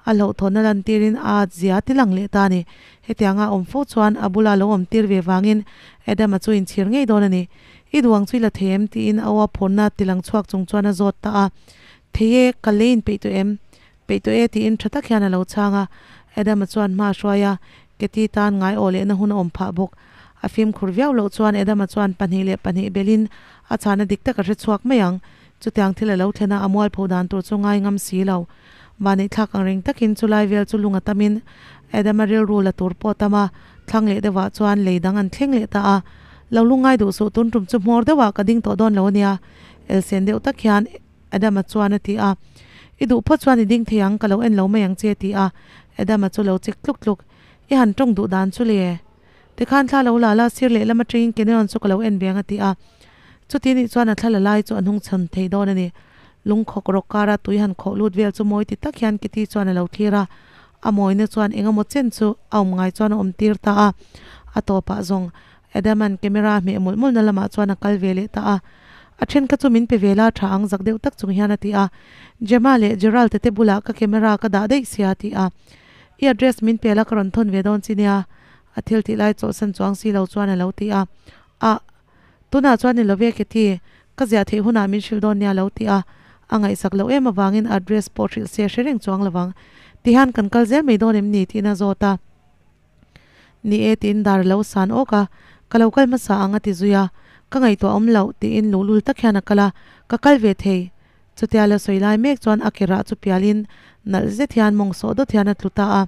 a hlauhthawnna lantirin a at zia ti lang leh ta a ni. Hetianga a awm fo chuan a bula lo awm tir ve vangin Adam-a chu inchhir ngei dawn a ni. I duh ang chu i la thei em? tiin a aw a phurna ti lang chhuak chung chuan a zawt ta a. Thei e, ka lei inpeih tawh em? Peih tawh e tiin tha tak hian a lo chhang a. Adam-a chuan hma a hruai a, Katie tan ngai aw lehna hun a awm phah bawk. A fimkhur viau loh chuan Adam-a chuan 2 leh 2 belin a chhana dik tak a hre chhuak mai ang. Chutiang thil a lo thlen a, a mualpho dan tur chu ngai ngam si lo. Vaneihthlak ang reng takin chulai vel chu lung a tamin Adam-a rilru la tur pawh a tam a, thlang leh deuhah chuan lei dang an thleng leh ta a. Lo lungngai duh suh, tun tum chu hmawr deuhah ka ding tawh dawn lo a nia, elsen deuh tak hian Adama chuan a ti a. I duh phawt chuan i ding thei ang, ka lo en lo mai ang che a ti a, Adama chu lo chik tluk tluk. I han tawng duh dan chu le. Tikhan thla lo la la, sir lehlam atangin Canyon chu ka lo en ve ang a ti a. Chuti nih chuan a thla la lai chu a hnung chhan thei dawn a ni. Lungkhawk rawk kara tui han khawh lut vel chu mawi ti tak hian Kitty chuan a lo thlir a. A mawina chuan eng emaw chen chu a awm ngai chuan a awm tir ta a. A tawpah zawng Adam-a'n camera a hmeh mawlh mawlhna lamah chuan a kal ve leh ta a. A then kha chu min pe ve la tha ang zak deuh tak chung hian a ti a. Gemma leh Gerald-a te bulah ka camera ka dah daih sia a ti a. I address min pe la ka rawn thawn ve dawn chi nia. A thil tih lai chawlhsan chuang si lo chuan a lo ti a. Ah. Tunah chuan ni love Kathy, ka ziah theih hunah min hrilh dawn nia a lo ti a. A ngaihsak loh em avangin address pawh hrilh se hre reng chuang lovang. Tihian kan kal zel mai dawn em ni? tiin a zawt a. Ni e tiin dar a lo san awk a, ka lo kal hmasa ang a ti zui a, ka ngaihtuah awm loh tiin luhlul tak hian a kal a, ka kal ve thei. Chutia la sawi lai mek chuan a ke rah chu pialin nalh zet hian mawng sawh dawt hian a tlu ta a,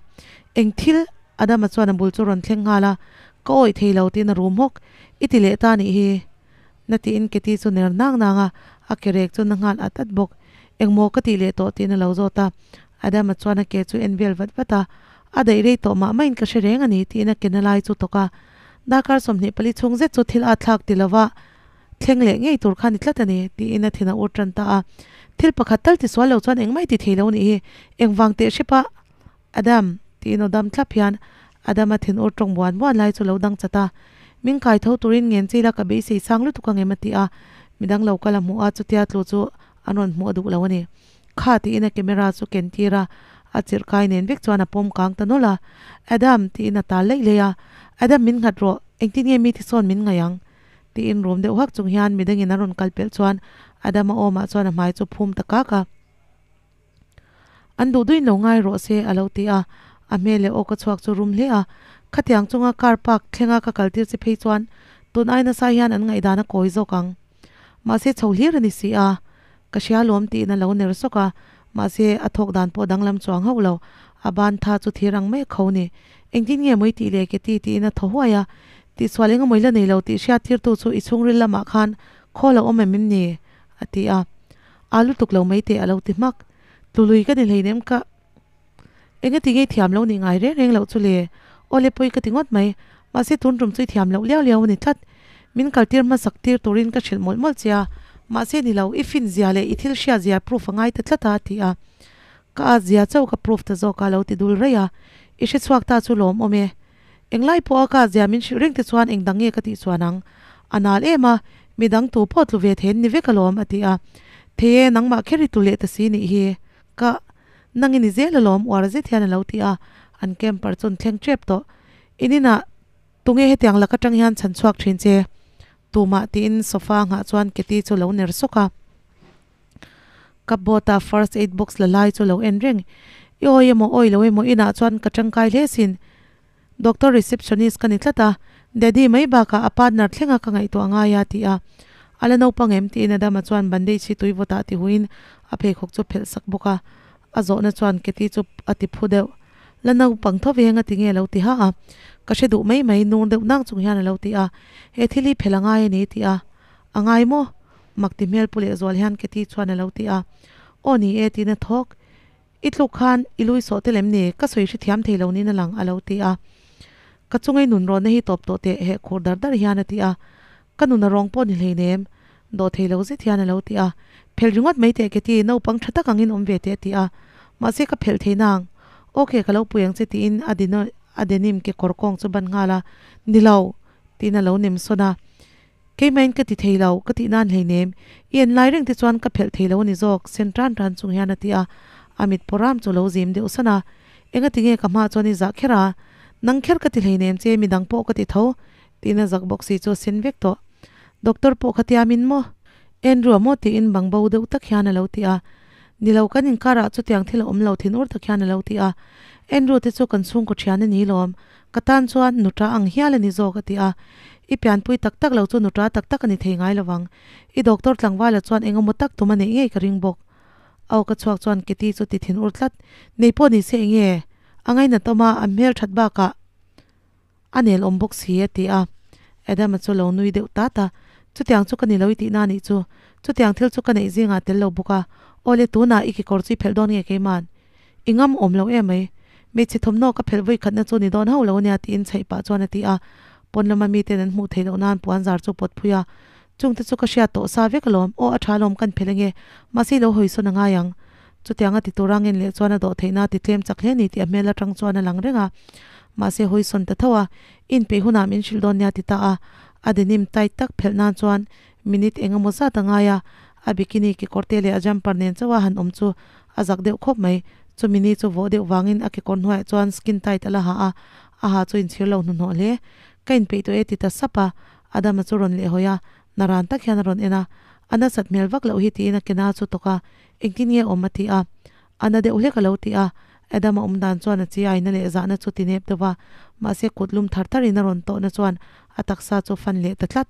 eng thil? Adama chuan a bul chu rawn thleng nghal a, ka awih thei lo tiin a rum hawk, i ti leh ta nih hi. Na tiin Keti chu ner nang nang a, a ke rek chu na nghal at at bawk. Engmaw ka tih leh tawh tiin a lo zawt a, Adama chuan a ke chu en vel vat vat a, a daih rei tawh mah mahin ka hre reng a ni tiin a ke na lai chu tawk a. Darkar 24 chhung zet chu thil a thlak ti lova thleng leh ngei tur kha ni tlat a ni tiin a thin a ur tan ta a. Thil pakhat tal tisual lo chuan engmah i ti thei lo nih hi, engvang teh hrep a Adam tiin aw dam thlap hian Adama thin ur tawng buan buan lai chu lo dang chat a. Min kai tho turin ngen chila ka beisei sang lutuk ang em a ti a, midang lo kal a hmuh a chutia tlu chu an rawn hmuh a duh lo a ni. Kha tiin a camera chu ken tir a, a chirh kai nen vek chuan a pawm kang ta nawlh a. Adam tiin a tal laih laih a, Adam min nghat rawh, engtin nge mi tisawn min ngaih ang? Tiin rum deuh hak chung hian midangin an rawn kal pelh chuan Adama awmah chuan a hmai chu phum ta kak a. An duh duhin lo ngai rawh se a lo ti a, a hmel leh aw ka chhuak chu rum hle a, khatiang chunga car park thlenga ka kal tir che phei chuan tun ai nasa hian an ngaihdan a kawi zawk ang. Mahse chho hlir a ni si a, ka hria lawm tiin a lo ner sawk a, mahse a thawk dan pawh danglam chuang hauh lo, a ban tha chu thir ang mai a kho ni. Engtin nge mawi tih leh Keti tiin a thaw huai a, tihsual eng amawi la nei lo tih hriat tirtu chu i chhungril lamah khan khawl a awm em em ni? a ti a. A lutuk lo mai teh a lo ti hmak. Tlului ka ni hleinem ka Engati nge i thiam lo nih ngai reng reng loh chu le? Awle pawi ka ti ngawt mai. Mahse tun tum chu i thiam loh liau liau a ni tlat. Min kaltir hmasak tir turin ka hrilh mawlh mawlh che a. Mahse ni lo, i fin zia leh i thil hriat zia proof a ngai ta tlat a, a ti a. Ka at zia chauh ka proof ta zawk a lo ti dul raih a. I hre chhuak ta chu lawm awm e. Englai pawha ka zia min hrilh reng te chuan engdang nge ka tih chuan ang? A nal em a, midang tu pawh tlu ve thei an ni vek alawm, a ti a. Thei e, nangmah kher i tlu leh ta si nih hi. Ka, nang i ni zel alawm, uar zet hian a lo ti a. An camper chu an thleng tep tawh. In inah, tunge hetiang lak atang hian chhan chhuak thin che? Tumah tiin sofa nghah chuan Katie chu lo ner sawk a. Cupboard a first aid box la lai chu lo en reng. I awi emaw awi lo emaw inah chuan ka tangkai hle sin. Doctor receptionist ka ni tlat a, Daddy mai bakah a partner thlenga ka ngaihtuah ngai a ti a. A la naupang em tiin Adama chuan bandage hi tui vawtah ti huin a pheikhawk chu phelh sak bawk a. A zawhna chuan Katie chu a ti phu deuh. La naupang tho veng a ti nge lo ti ha a. Ka hre duh mai mai nur deuh nang chung hian a lo ti a. He thil hi phelh a ngai a ni ti a. A ngai maw? Mak ti hmel pu lehzual hian Katie chuan a lo ti a. Aw ni e tiin a thawk. I tluk khan i lui sawh tel em ni? Ka sawi hrethiam thei lo niin a lang a lo ti a. Ka chunga i nun rawnna hi tawp tawh teh heh khur dar dar hian a ti a. Ka nun a rawng pawh ni hleinem. Dawh thei lo zet hian a lo ti a. Phelh ringawt mai teh Katie, naupang tha tak angin awm ve teh a ti a. Mahse ka phelh thei nang. Ok ka lo pui ang che tiin a a denim kekawr kawng chu ban nghal a. Ni lo! Tiin a lo nem sawn a. Keimahin ka ti thei lo, ka tih nan hleinem. I en lai reng te chuan ka phelh thei lo a ni zawk, sen tan tan chung hian a ti a. A mit pawh ram chu lo zim deuh san a. Engati nge ka hma chuan i zah kher a? Nang kher ka ti hleinem che, midang pawh ka ti tho, tiin a zak bawk si chu a sen vek tawh. Doctor pawh kha tia min maw? Andrew a maw tiin bang bo deuh tak hian a lo ti a. Ni lo, kan inkarah chutiang thil a awm lo thin ur tak hian a lo ti a. Andrew te chu kan chhungkaw thian a ni lawm. Ka tan chuan nuta ang hial a ni zawk a ti a. I pianpui tak tak lo chu nuta tak tak a ni thei ngai lovang. I doctor tlangvala chuan eng emaw tak tum a neih ngei ka ring bawk. Aw ka chhuak chuan Katie chu ti thin ur tlat. Nei pawh ni se enge? A ngainat awm a, a hmel that bakah a nel awm bawk si a ti a. Adam-a chu lo nui deuh tat a. Chutiang chu ka ni lo i tihna a nih chu. Chutiang thil chu ka neih zingah tel lo bawk a. Awle tunah i kekawr chu i phelh dawn nge keiman? I ngam awm lo emai. Hmeichhe thawmhnaw ka phelh vawi khatna chu ni dawn hauh lo ania tiin chhaih pah chuan a ti a. Pawn lama miten an hmuh theih loh nan puan zar chu pawt phui a. Chungte chu ka hriat tawh sa vek alawm. Aw a tha alawm kan phelh ange. Mahse i lo hawi sawn a ngai ang. Chutiang a ti tur a ngen leh chuan a dawh theihna a ti tlem chak hle ni tih a hmel atang chuan a lang reng a. Mahse hawi sawn ta tho a. Inpeih hunah min hrilh dawn nia ti ta a. A denim tight tak phelh nan chuan minute eng emaw zat a ngai a, a bikini kekawr te leh a jumper nen chauh a han awm chu a zak deuh khawp mai. Chumi ni chu vawh deuh vangin a kekawr hnuaiah chuan skin tight a la ha a, a ha chu inchhir lo hnuhnawh hle. Ka inpeih tawh e ti ta sap a, Adama chu rawn lehhawi a, naran tak hian a rawn en a, a nasat hmel vak loh hi tiin a ke na chu tawk a, engtin nge awm a ti a, a na deuh hlek a lo ti a, Adama awm dan chuan a chi aina leh zahna chu ti nep deuh va, mahse kut lum thar tharin a rawn tawhna chuan a taksa chu fan leh ta tlat.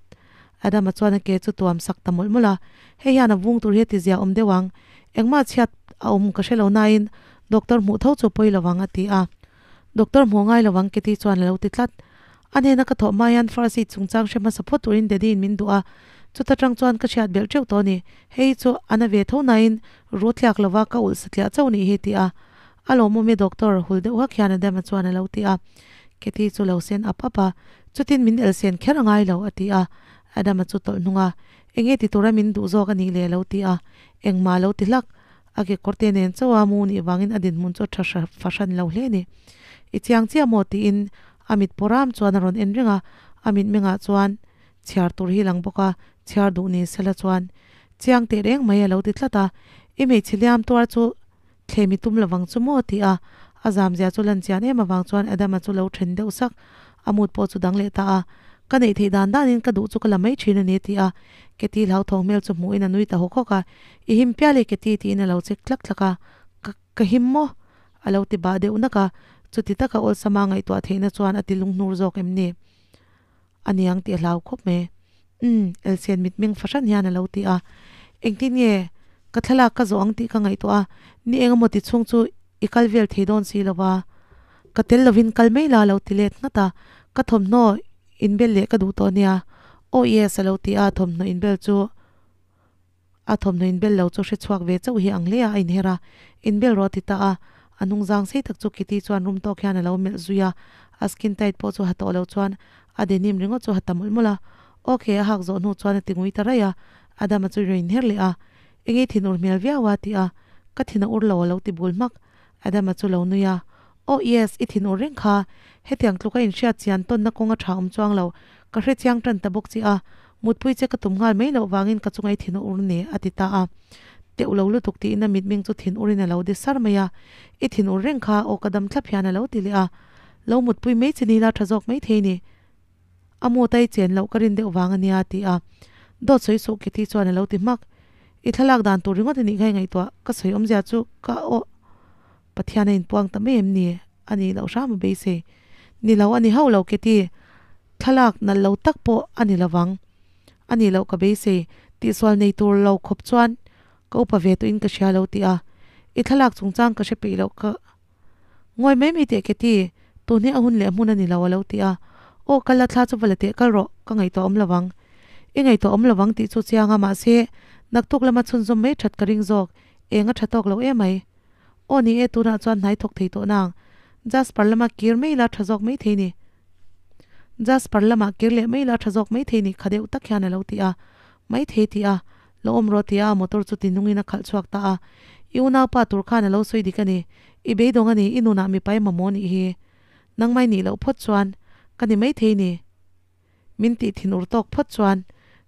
Adama chuan a ke chu tuam sak ta mawlh mawlh a, Hei hian a vung tur hi a ti zia awm deuh ang, engmah chhiat a awm ka hre lo nain doctor hmuh tho chu pawi lovang a ti a. Doctor hmuh ngai lovang Kitty chuan a lo ti tlat. A hnena ka thawh hma hian first aid chungchang hre hmasa phawt turin Daddy in min duh a, chuta tang chuan ka hriat belh teuh tawh a ni. Hei chu a na ve tho nain ru tliak lova ka ulh satliah chauh nih hi ti a. A lawmawm e doctor, hul deuh hak hian Adama chuan a lo ti a. Kathy chu lo sen ap ap a, Chutin min elsen kher a ngai lo, a ti a. Adama chu tawlh hnung a, Enge ti tura min duh zawk a nih le a lo ti a. Engmah a lo ti hlak. A kekawr te nen chauh a mu nih vangin a dinhmun chu a tha fahran lo hle a ni. I chiang chiah maw? tiin a mit pawram chuan a rawn en reng a. A mitmengah chuan chhiar tur hi lang bawk a, chhiar duh ni sela chuan chiang teh reng mai a lo ti tlat a. I hmeichhe liam tuar chu Thlem i tum lovang chu maw? ti a, a zamzia chu lan chian em avang chuan Adama chu lo then deuh sak. A mood pawh chu dang leh ta a. Ka neih theih dan danin ka duh chu ka la mai thin a ni, ti a. Keti hlauthawng hmel chu hmuhin a nui ta hawk hawk a. I him pial e Keti, tiin a lo chek tlak tlak a. Ka, ka him maw? A lo ti bah deuh nak a. Chuti taka awlsama ngaihtuah theihna chuan a ti lunghnur zawk em ni? A niang tih a hlau khawp mai. Umm, Elsian mitmeng fahran hian a lo ti a. Engtin nge ka thlalak ka zawh ang tih ka ngaihtuah a, ni eng emaw ti chhung chu i kal vel thei dawn si lo va. Ka tel lovin kal mai la a lo ti let nghat a. Ka thawmhnaw inbel leh ka duh tawh nia. Oh yes a lo ti a, thawmhnaw inbel chu A thawmhnaw inbel lo chu hre chhuak ve chauh hi ang hle a, a inher a, Inbel rawh a ti ta a. A hnungzang sei tak chu Kitty chuan rum tawk hian a lo melh zui a, a skin tight pawh chu ha tawh lo chuan a denim ringawt chu ha ta mawlh mawlh a. Ok, a hak zawh hnu chuan a ti ngui ta raih a, Adama chu rawn inher leh a, Enge i thin ur hmel viau a? ti a, Ka thin a ur lo a lo ti bul hmak. Adama chu lo nui a, Oh yes, i thin ur reng kha. Hetiang tluka inhriat chian tawnna kawng a tha awm chuang lo. Ka hre chiang tan ta bawk che a, mutpui che ka tum nghal mai loh vangin ka chunga i thin a ur ni, a ti ta a. Teuh lo lutuk tiin a mitmeng chu thin urin a lo de sar mai a. I thin ur reng kha, aw ka dam thlap hian a lo ti leh a. Lo mutpui mai che ni la tha zawk mai thei ni. A mut a i chen loh ka rin deuh vang a nia, a ti a. Dawt sawi suh Kitty chuan a lo ti hmak. I thlalak dan tur ringawt a nih kha i ngaihtuah, ka sawi awmzia chu ka aw. Pathian a inpuang ta mai em ni? A nih loh hram a beisei. Ni lo, a ni hauh lo Kitty. Thlalak nalh lo tak pawh a ni lovang. A nih loh ka beisei. Tihsual nei tur lo khawp chuan ka upa ve tawhin ka hria lo tih a. I thlalak chungchang ka hre peih loh ka ngawi mai mai teh Kitty. Tun hi a hun leh hmun a ni lo a lo ti a. Aw kal la thla chu va la teh kal rawh, ka ngaihtuah awm lovang. I ngaihtuah awm lovang tih chu chiang a mahse naktuk lama chhunzawm mai that ka ring zawk. Eng a tha tawk lo emai. Aw ni e, tunah chuan hnai thawk thei tawh nang. Jasper lama kir mai la tha zawk mai thei ni. Jasper lama kir leh mai la tha zawk mai thei ni kha deuh tak hian a lo ti a. Mai thei ti a, lo awm rawh ti a, motor chu ti nungin a khalh chhuak ta a. I unaupa tur khan a lo sawi dik a ni. I beidawng a ni, i nunah mipa i mamawh nih hi. Nangmai nih loh phawt chuan ka ni mai thei ni. Min tih thin ur tawk phawt chuan,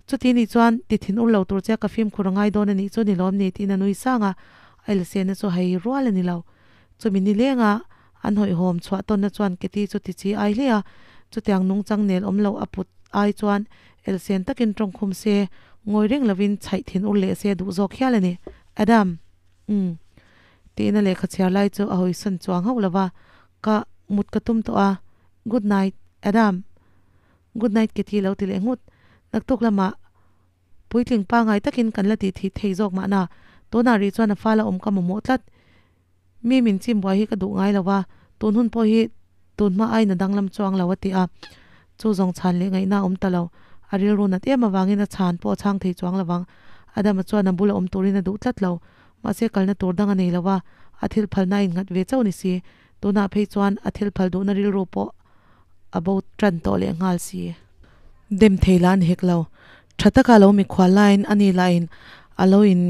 Chuti nih chuan ti thin ur lo tur che ka fimkhur a ngai dawn a nih chu ni lawm ni tiin a nui sang a, a ilsehna chu hei rual a ni lo. Chumi ni lenga an hawihhawm chhuah tawnna chuan Kitty chu ti chi ai hle a, chutiang nungchang nel awm loh a put ai chuan elsen takin tawngkhum se, ngawi reng lovin chhaih thin ur leh se duh zawk hial a ni. Adam! Umm. Tiin a lehkha chhiar lai chu a hawisawn chuang hauh lo va, Ka mut ka tum tawh a, Good night, Adam. Good night Kitty lo ti leh nghut. Naktuk lamah puitling pangai takin kan la tih thih thei zawk mahna, tunah rih chuan a fala awm ka mamawh tlat. Mi min chim buai hi ka duh ngai lo va, tun hun pawh hi tun hma aiin a danglam chuang lo a ti a. Chu zawng chhan leh ngaihna a awm ta lo. A rilru nat em avangin a chhan pawh a chhang thei chuang lo vang. Adama chuan a bula awm turin a duh tlat lo. Mahse kalna tur dang a nei lo a, a thil phalna a innghat ve chauh ni si. Tunah phei chuan a thil phal duhna rilru pawh a bo tan tawh leh nghal si. Dem thei lah a ni hek lo. Tha taka lo mikhual laiin a ni lahin a lo in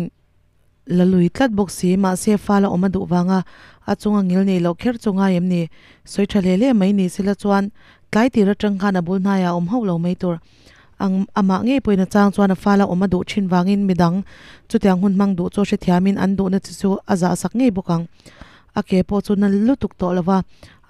la lui tlat bawk si. Mahse fala awm a duh vanga a chunga ngil nei loh kher chu ngai em ni? Sawi tha hle hle mai ni sela chuan tlai tir atang khan a bul hnaiah a awm hauh lo mai tur. Ang amah ngei pawhin a chang chuan a fala awm a duh thin vangin midang chutiang hun hmang duh chu hrethiamin an duhna chi chu a zah sak ngei bawk ang. A ke pawh chu na lutuk tawh lo va,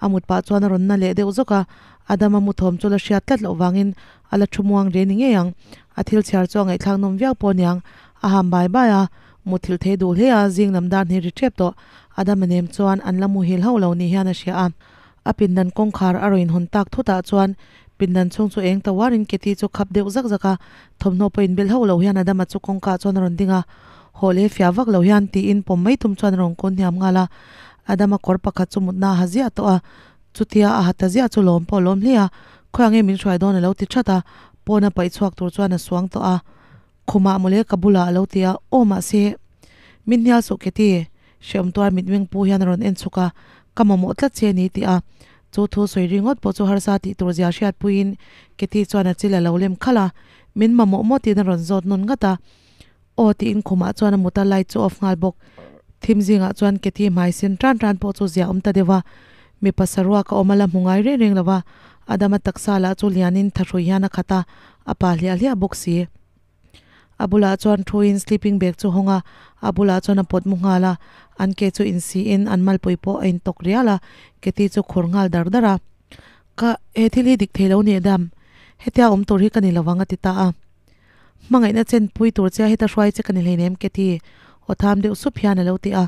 a mut pah chuan a rawn na leh deuh zawk a, Adama mu thawm chu la hriat tlat loh vangin a la thu muang re ni ngei ang. A thil chhiar chu a ngaihthlak nawm viau pawh aniang, a ham bai bai a, muthilh thei duh hle a, zing lam dar hnih ri tep tawh. Adama nem chuan an la muhil hauh lo ni hian a hria a. A pindan kawngkhar a rawn inhawn tak thutah chuan pindan chhung chu eng ta uarin Keti chu khap deuh zak zak a, thawmhnaw pawh inbel hauh lo hian Adama chu kawngkaah chuan a rawn ding a, haw leh fiah vak lo hian tiin pawm mai tum chuan a rawn kawn hniam nghal a. Adama kawr pakhat chu mutna a ha ziah tawh a, chutia a ha ta ziah chu lawm pawh a lawm hle a, khawiah nge min hruai dawn a lo ti that a, pawna paih chhuak tur chuan a suang tawh a. Khumah mawle ka bulah a lo ti a, aw mahse min hnial suh Keti, hrehawm tuar mitmeng pu hian a rawn en chhuk a, ka mamawh tlat che a ni ti a, chu thu sawi ringawt pawh chu harsa tih tur zia hriatpuiin Keti chuan a chil a lo lem khalh a, min mamawh maw tiin a rawn zawt nawn ngat a, aw tiin khumah chuan a mut a light chu off nghal bawk, thim zingah chuan Keti hmai sen tan tan pawh chu zia awm ta deuh a, mipa saruak a awm a la hmu ngai reng reng lo va, Adama taksa lah chu lianin thahrui hian a khat a, a pa hliah hliah bawk si. A bulah chuan thuin sleeping bag chu hawng a, a bulah chuan a pawt mu nghal a, an ke chu insiin an malpui pawh a intawk rial a, Keti chu khur nghal dar dar a. Ka, he thil hi dik thei lo ni Adam, hetia awm tur hi ka ni lovang a ti ta a. Hmangaihna chen pui tur che a heta hruai che ka ni hleinem Keti, aw tham deuh sup hian a lo ti a.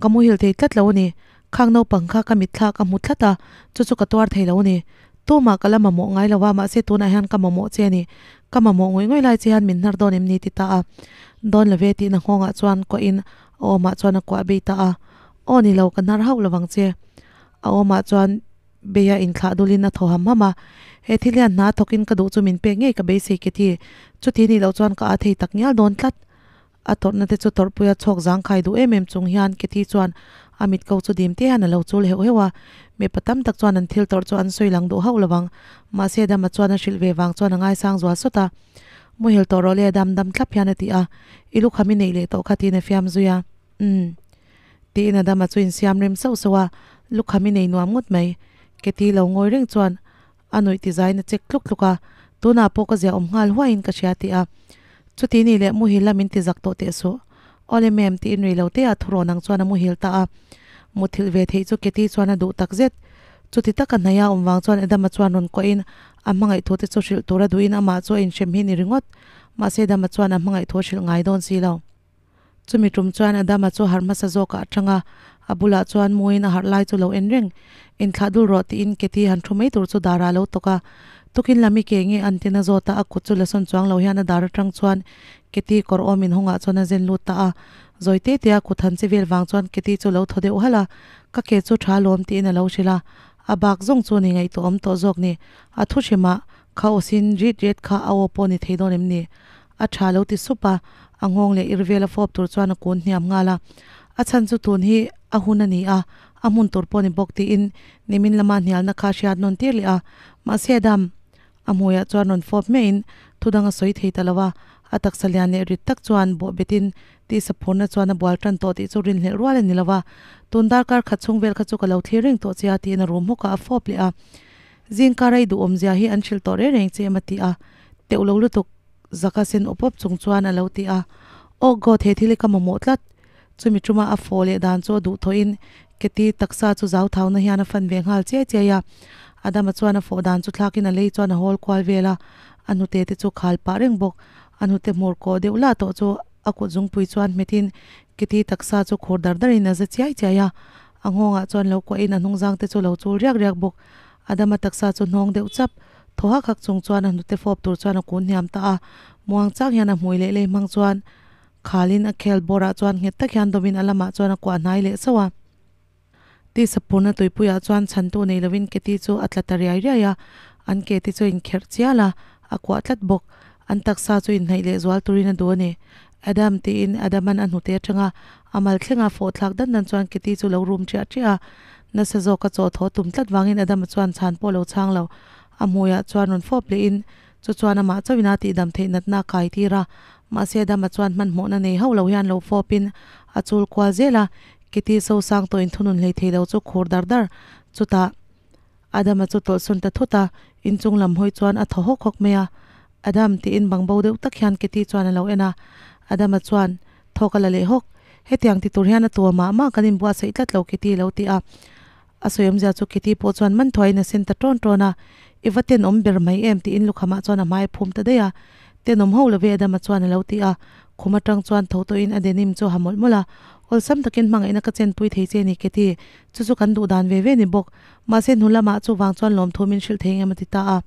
Ka muhil thei tlat lo a ni, khang naupang kha ka mitthla ka hmu tlat a, chu chu ka tuar thei lo a ni. Tumah ka la mamawh ngai lo a, mahse tunah hian ka mamawh che a ni. Ka mamawh ngawih ngawih lai che hian min hnar dawn em ni ti ta a. Dawn lo ve tiin a nghawngah chuan kuahin a awmah chuan a kuah bei ta a. Aw ni lo, ka hnar hauh lo vang che. A awmah chuan beia inthlah dulin a thaw ham ham a. He thil hian hna thawkin ka duh chu min pek ngei ka beisei ke ti. Chuti nih loh chuan ka a thei tak ngial dawn tlat. A tawrhna te chu tawrhpuia chhawk zangkhai duh em em chung hian Kathy chuan a mit ko chu dim te hian a lo chul heuh heuh a. Mipa tam tak chuan an thil tawrh chu an sawi lang duh hauh lo ang. Mahse Adama chuan a hrilh ve vang chuan a ngaisang zual sawt a. Muhil tawh rawh le Adam dam thlap hian a ti a. I lukham i neih leh tawh kha tiin a fiam zui a. Umm. Tiin Adama chu insiam rem sauh sauh a. Lukham i nei nuam ngawt mai. Kathy lo ngawi reng chuan A nuih ti zaiin a chek tluk tluk a, tunah pawh ka ziah awm nghal huaiin ka hria tih a. Chuti ni leh muhil la min ti zak tawh teh suh. Awle ma'am tiin rei lo te ah thurawn ang chuan a muhil ta a. Muthilh ve theih chu Katie chuan a duh tak zet. Chuti taka hnaih a awm vang chuan Adama chuan rawn kuahin a hmangaih thu te chu hrilh tur a duhin amah chu a inhrem hi ni ringawt. Mahse Adama chuan a hmangaih thu a hrilh ngai dawn si lo. Chumi tum chuan Adama chu harh hmasa zawkah a chang a, a bulah chuan muin a harh lai chu lo en reng. Inthlah dul rawh tiin Keti han thu mai tur chu darah a lo tawk a. Tukin lam i ke nge an tin a zawt a, a kut chu la sawn chuang lo hian a dar atang chuan Keti kawr awm inhawngah chuan a zen lut ta a. Zawi te te a kut han che vel vang chuan Keti chu lo thaw deuh halh a, Ka ke chu tha lawm tiin a lo hrilh a. A bak zawng chu ni ngaihtuah awm tawh zawk ni. A thu hrimah kha awsin rit ret kha a aw pawh ni thei dawn em ni? A tha lo ti sup a, a nghawng leh ir vela fawp tur chuan a kun hniam nghal a. A chhan chu tun hi a hun a ni a, a hmun tur pawh ni bawk tiin nimin lama hnialna kha hriat nawn tir leh a. Mahse Adam, a hmuiah chuan rawn fawp hmiahin thu dang a sawi thei ta lo a, a taksa lian leh rit tak chuan bawh betin tisa phurna chuan a bual tan tawh tih chu rinhlelh rual a ni lo a. Tun darkar khat chhung vel kha chu ka lo thlir reng tawh che a tiin a rum hawk a, a fawp leh a. Zingkar a i duhawmzia hi an hrilh tawh reng reng che em a ti a, teuh lo lutuk. Zaka sen awp awp chung chuan a lo ti a, Oh God, he thil hi ka mamawh tlat! Chumi tuma a fawh leh dan chu a duh thawhin Keti taksa chu zau thauna hian a fan ve nghal chiai chiai a. Adama chuan a fawh dan chu thlakin a lei chuan a hawl kual vel a, a hnute te chu khal pah reng bawk. A hnute hmur kawh deuh lah tawh chu a kut zungpui chuan hmetin Keti taksa chu khur dar darin a za chiai chiai a. A nghawngah chuan lo kuahin a hnungzang te chu lo chul riak riak bawk. Adama taksa chu hnawng deuh chap. Thaw hak hak chung chuan a hnute fawp tur chuan a kun hniam ta a, muang chang hian a hmui leh lei hmang chuan khalin a khel bawrah chuan nghet tak hian dawmin a lamah chuan a kuah hnai leh sauh a. Tisa phurna tuipuiah chuan chhantu nei lovin Keti chu a tla ta riai riai a, an ke te chu a inkherh chial a, a kuah tlat bawk. An taksa chu inhnaih leh zual turin a duh a ni. Adam tiin Adam-a'n a hnute atanga a mal thlenga fawh thlak dan dan chuan Kitty chu lo rum ṭiah ṭiah a. Nasa zawka chaw thaw tum tlat vangin Adam-a chuan chhan pawh lo chhang lo. A hmuiah chuan rawn fawp lehin chu chuan amah chauhin a tihdam theih natna a kai tir a. Mahse Adam-a chuan hmanhmawhna nei hauh lo hian lo fawpin a chul kual zel a. Kitty sosang tawhin thunun hlei thei lo chu khur dar dar. Chutah Adama chu tawlhsawn ta thut a, inchung lam hawi chuan a thaw hawk hawk mai a. Adam, tiin bangbo deuh tak hian Kitty chuan a lo en a. Adama chuan thawk a la leh hawk. Hetiang ti tur hian a tua mah mah kan inbuatsaih tlat lo Kitty lo ti a. A sawi awmzia chu Kitty pawh chuan man thuaiin a sen ta ṭawn ṭawn a. I va tenawm ber mai em? tiin lukhamah chuan a hmai a phum ta daih a. Tenawm ho lo ve Adama chuan a lo ti a. Khum aṭang chuan tho tawhin a denim chu a ha mawlh mawlh a. Awlsam takin hmangaihna ka chenpui thei che ni Kitty, chu chu kan duh dan ve ve ni bawk. Mahse hnu lamah chuvang chuan lawmthu min hrilh thei engem a ti ta a.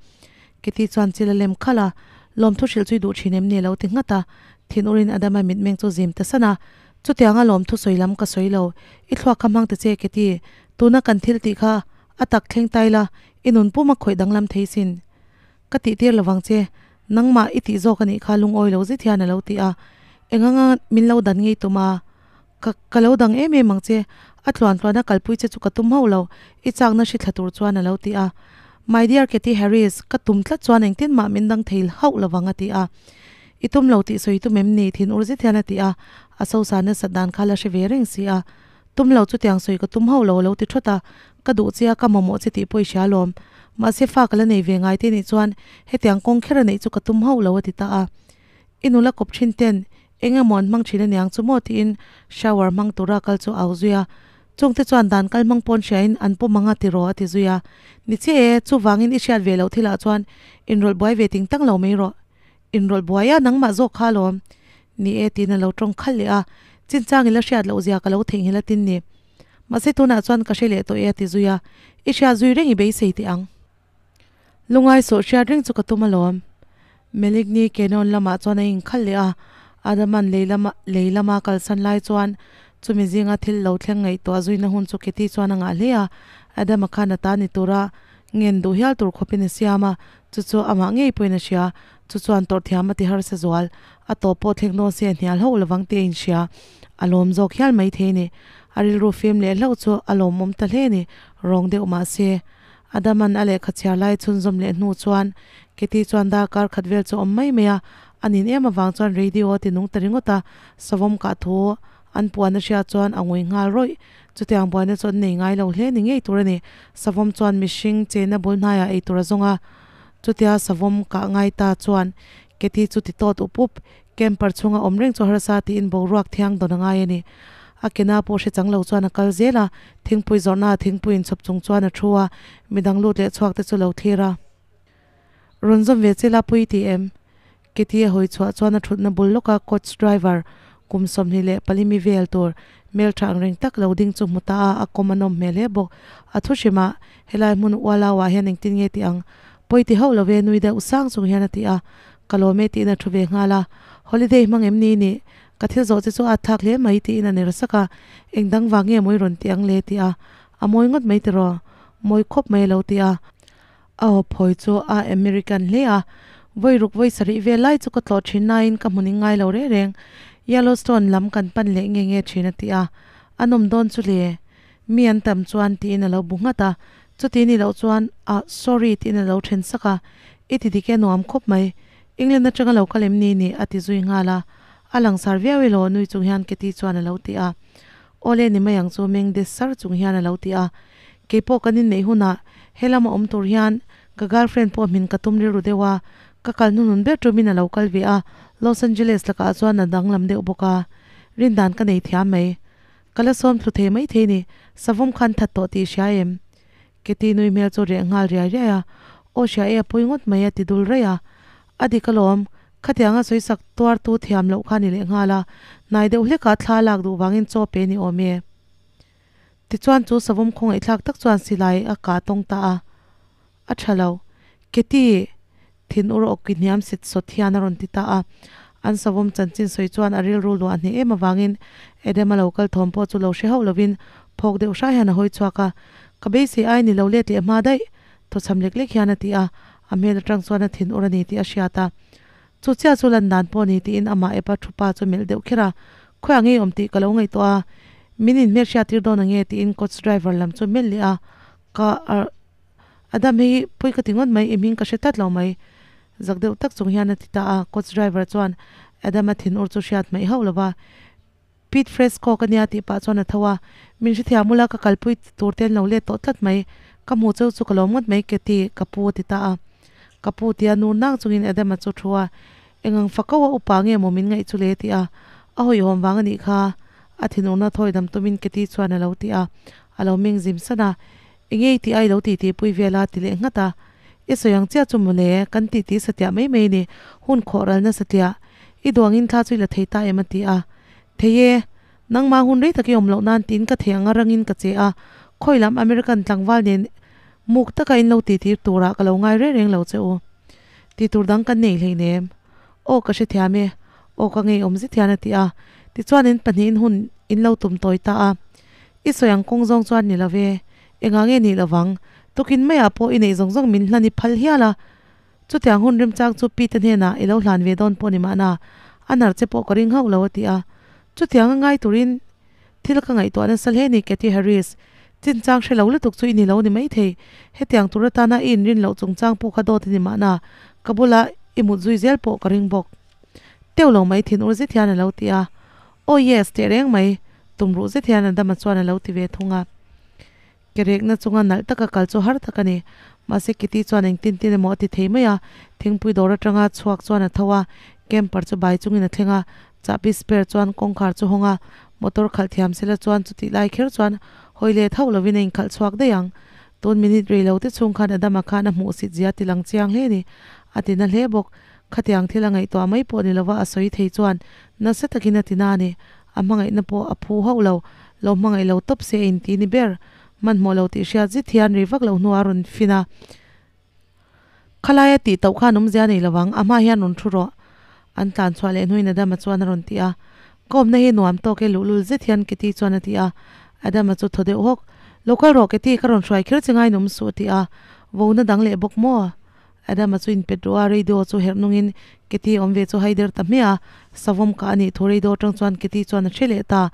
Kitty chuan chil a lem khalh a, Lawmthu hrilh chu i duh thin em ni a lo ti nghat a. Thinur-in Adama mitmeng chu zim ta san a, Chutianga lawmthu sawi lam ka sawi lo, i thluak kha hmang ta che Kitty, tuna kan thil tih kha a tak thleng tai la, i nun pum a khawih danglam thei sin. Ka tih tir lovang che, nangmah i tih zawk a nih kha lungawi lo zet hian a lo ti a. Enganga min lo dan ngei tum a? Ka, ka lo dang em em ang che, a tluan tluan a kalpui che chu ka tum hauh lo, i chakna hri thla tur chuan a lo ti a. My dear Katy Harris, ka tum tlat chuan engtin mah min dang thei hauh lovang a ti a. I tum lo tih sawi tum em ni? Thin ur zet hian a ti a, a sosa nasat dan kha la hre ve reng si a. Tum lo chutiang sawi ka tum hauh lo a lo ti thawt a, ka duh che a, ka mamawh che tih pawh i hria alawm. Mahse fa ka la nei ve ngai te nih chuan hetiang kawng kher a neih chu ka tum hauh lo a ti ta a. I nula kawp thin ten Eng emaw an hmang thin aniang chu maw tiin shower hmang tura kal chu au zui a. Chungte chuan dan kal hmang pawn hriain an pawm ang a tiraw a ti zui a. Ni chiah e, chuvangin i hriat ve loh thilah chuan inrawlh buai ve ting tang lo mai rawh. Inrawlh buai a, nangmah zawk kha alawm. Ni e tiin a lo tawng khalh leh a. Chinchang i la hriat loh zia ka lo theihnghilh a tin ni. Mahse tunah chuan ka hre leh tawh e a ti zui a. I hriat zui reng i beisei teh ang. Lungai sawh hriat reng chu ka tum alawm. Meligny Canyon lamah chuan a inkhalh leh a, Adaman lei lama lei lama kalsan lai chuan chumi zinga thil lo thleng ngaihtuah zuina hun chu Kitty chuan a ngah hle a, Adama khan a ta ni tura ngen duh hial tur khawpin a siam a, chu chu amah ngei pawhin a hria, chu chuan tawrh thiam a ti harsa zual, a tawp pawh thleng dawn se a hnial hauh lovang tih a inhria, a lawm zawk hial maithei a ni. A rilru fim leh hlauh chu a lawmawm ta hle a ni, rawng deuh mahse. Adaman a lehkha chhiar lai chhunzawm leh hnu chuan Kitty chuan darkar khat vel chu awm mai mai a, a nin em avang chuan radio a ti nung ta ringawt a, savawm kah thu an puan a hriat chuan a ngui nghal rawih. Chutiang buaina chu an nei ngai lo hle ni ngei tur a ni. Savawm chuan mihring chenna bul hnaiah ei tur a zawng a, chutia savawm kah ngai ta chuan Kitty chu ti tawt up up. Camper chhunga awm reng chu harsa tiin boruak thiang dawn a ngai a ni. A kena pawh hre chang lo chuan a kal zel a, thingpui zawrhnaah thingpui inchhawp chung chuan a thu a, midang lut leh chhuak te chu lo thlir a. Rawn zawm ve che la pui ti em? Kitty a hawi chhuah chuan a thutna bul lawka coach driver kum 24 mi vel tur hmeltha ang reng tak lo ding chu hmu ta a, a kawm a nawm hmel hle bawk. A thu hrim a, helai hmun ualau ah hian engtin nge tih ang? Pawi ti hauh lo ve nui deuh sang chung hian a ti a, Ka lawm e tiin a thu ve nghal a, Holiday hmang em ni nih? Ka thil zawh che chu a thlak hle mai tiin a ner sak a, Eng dang vang nge mawi rawn ti ang le ti a, A mawi ngawt mai tiraw? Mawi khawp mai a lo ti a, a aw phawi chu a American hle a, Vawi ruk vawi sarih vel lai chu ka tlawh thin nain ka hmun in ngai lo reng reng, Yellowstone lam kan pan leh nge nge thin a ti a, A nawm dawn chu le, mi an tam chuan tiin a lo bu nghat a, Chuti ni loh chuan ah sorry tiin a lo then sak a, I ti dik e nuam khawp mai, England atanga lo kal em ni ni a ti zui nghal a, a langsar viau elaw nui chung hian Katie chuan a lo ti a, Awle ni mai ang chu meng de sar chung hian a lo ti a, Keipawh kan inneih hunah helama awm tur hian ka girlfriend pawh hmin ka tum rilru deuh a, ka kal hnunun ber tumin a lo kal ve a, Los Angeles lakah chuan a danglam deuh bawk a, rindan ka nei thiam mai. Ka la sawm thlu thei maithei ni, savawm khan that tawh tih hria em? Keti nui hmel chu reh nghal riai riai a, Aw hria e a pawi ngawt mai a ti dul raih a. A dik alawm, khatianga sawi sak tuar tu thiam loh kha ni leh nghal a, hnai deuh hlekah thla lak duh vangin chaw pe ni awm e. Tichuan chu savawm khawngaihthlak tak chuan silai a kah tawng ta a. A tha lo. Keti! Thin ur awki hniam set sawt hian a rawn ti ta a. An savawm chanchin sawi chuan a rilru luah hneh em avangin Adam a lo kal thawm pawh chu lo hre hauh lovin phawk deuh hrai hian a hawi chhuak a. Ka beisei ai ni lo let leh hma daih! Thawchham lek lek hian a ti a. A hmel atang chuan a thin ur a ni tih a hriat a. Chu chiah chu lan dan pawh a ni tiin amah epa thu pa chu melh deuh kher a, Khawiah nge awm tih ka lo ngaihtuah a, min inhmel hriat tir dawn ang nge tiin coach driver lam chu melh leh a, Ka arh Adam hei pawi ka ti ngawt mai, i hming ka hre tlat lo mai zak deuh tak chung hian a ti ta a, coach driver chuan Adam a thin ur chu hriat hmaih hauh lo va, Pete Fresco ka nia tih pah chuan a tho a, Min hrethiam ula ka kalpui tur te an lo let tawh tlat mai, ka hmuh cheu chu ka lo ngawt mai Katie, ka pu a ti ta a. Ka pu tia nur nang chungin Adam-a chu thu a, Engang fako a upa nge maw min ngaih chu le ti a, a hawihhawm vang a nih kha, a thinurna thawi dam tumin Katie chuan a lo ti a, a lo meng zim san a, Engei tih a i lo titi pui vel a ti leh nghat a, I sawi ang chiah chu mawle, kan titi satliah mai mai ni, hun khawh ralna satliah, i duangin thla chu i la thei ta em a ti a, Thei e, nangmah hun rei tak i awm loh nan tiin ka thei ang a rangin ka che a, khawi lam American tlangval nen muk taka in lo titi turah ka lo ngai reng reng lo che u. Ti tur dang kan nei hleinem. Aw ka hrethiam e, aw ka ngeiawm zet hian a ti a, tichuan in pahnihin hun in lo tum tawi ta a. I sawi ang kawng zawng chuan ni lo ve, engah nge nih lovang, tukin maiah pawh i neih zawng zawng min hlan i phal hial a, chutiang hun remchang chu Pete hnenah i lo hlan ve dawn pawh ni mahna, a nar che pawh ka ring hauh lo a ti a. Chutiang a ngai turin thil ka ngaihtuah nasa hle ni Katy Harris, chinchang hre lo lutuk chu i ni lo ni maithei, hetiang tur atana i inrin loh chungchang pawh kha dawt a ni mahna, ka bula i mut zui zel pawh ka ring bawk. Teuh lo mai thin ur zet hian a lo ti a. Oh yes, teh reng mai, tum ruh zet hian Adama chuan a lo ti ve thung a. Kerekna chunga nalh taka kal chu har tak a ni. Mahse Kitty chuan engtin tin emaw a ti thei mai a, thingpui dawr atanga chhuak chuan a tho a, camper chu bai chungin a thleng a, chahbi spare chuan kawngkhar chu hawng a, motor khalh thiam sela chuan chutih lai kher chuan hawi let hauh lovin a inkhalh chhuak daih ang. Tun minute rei lo te chhung khan Adama khan a hmuhsit zia ti lang chiang hle a ni. A ti na hle bawk. Khatiang thil a ngaihtuah mai pawh ni lova a sawi thei chuan nasa takin a ti na a ni. A hmangaihna pawh a phu hauh lo, lo hmangaih lo tawp se a inti ni ber. Hmanhmawh lo tih hriat zet hian ri vak lo hnuah a rawn fin a. Khalaia tih tauh khan awmzia nei lovang, a hma hian rawn thu rawh. An tlan chhuah leh hnuin Adama chuan a rawn ti a. Ka awmna hi nuam tawk e luhlul zet hian Kitty chuan a ti a. Adama chu thaw deuh hawk. Lo kal rawh Kitty, ka rawn hruai kher che ngai nawm suh a ti a. Vona dang leh bawk maw? Adama chu inpet ru a, radio chu herh nungin Kitty awm ve chu haider ta hmiah a, savawm kah a nih thu radio atang chuan Kitty chuan a hre leh ta.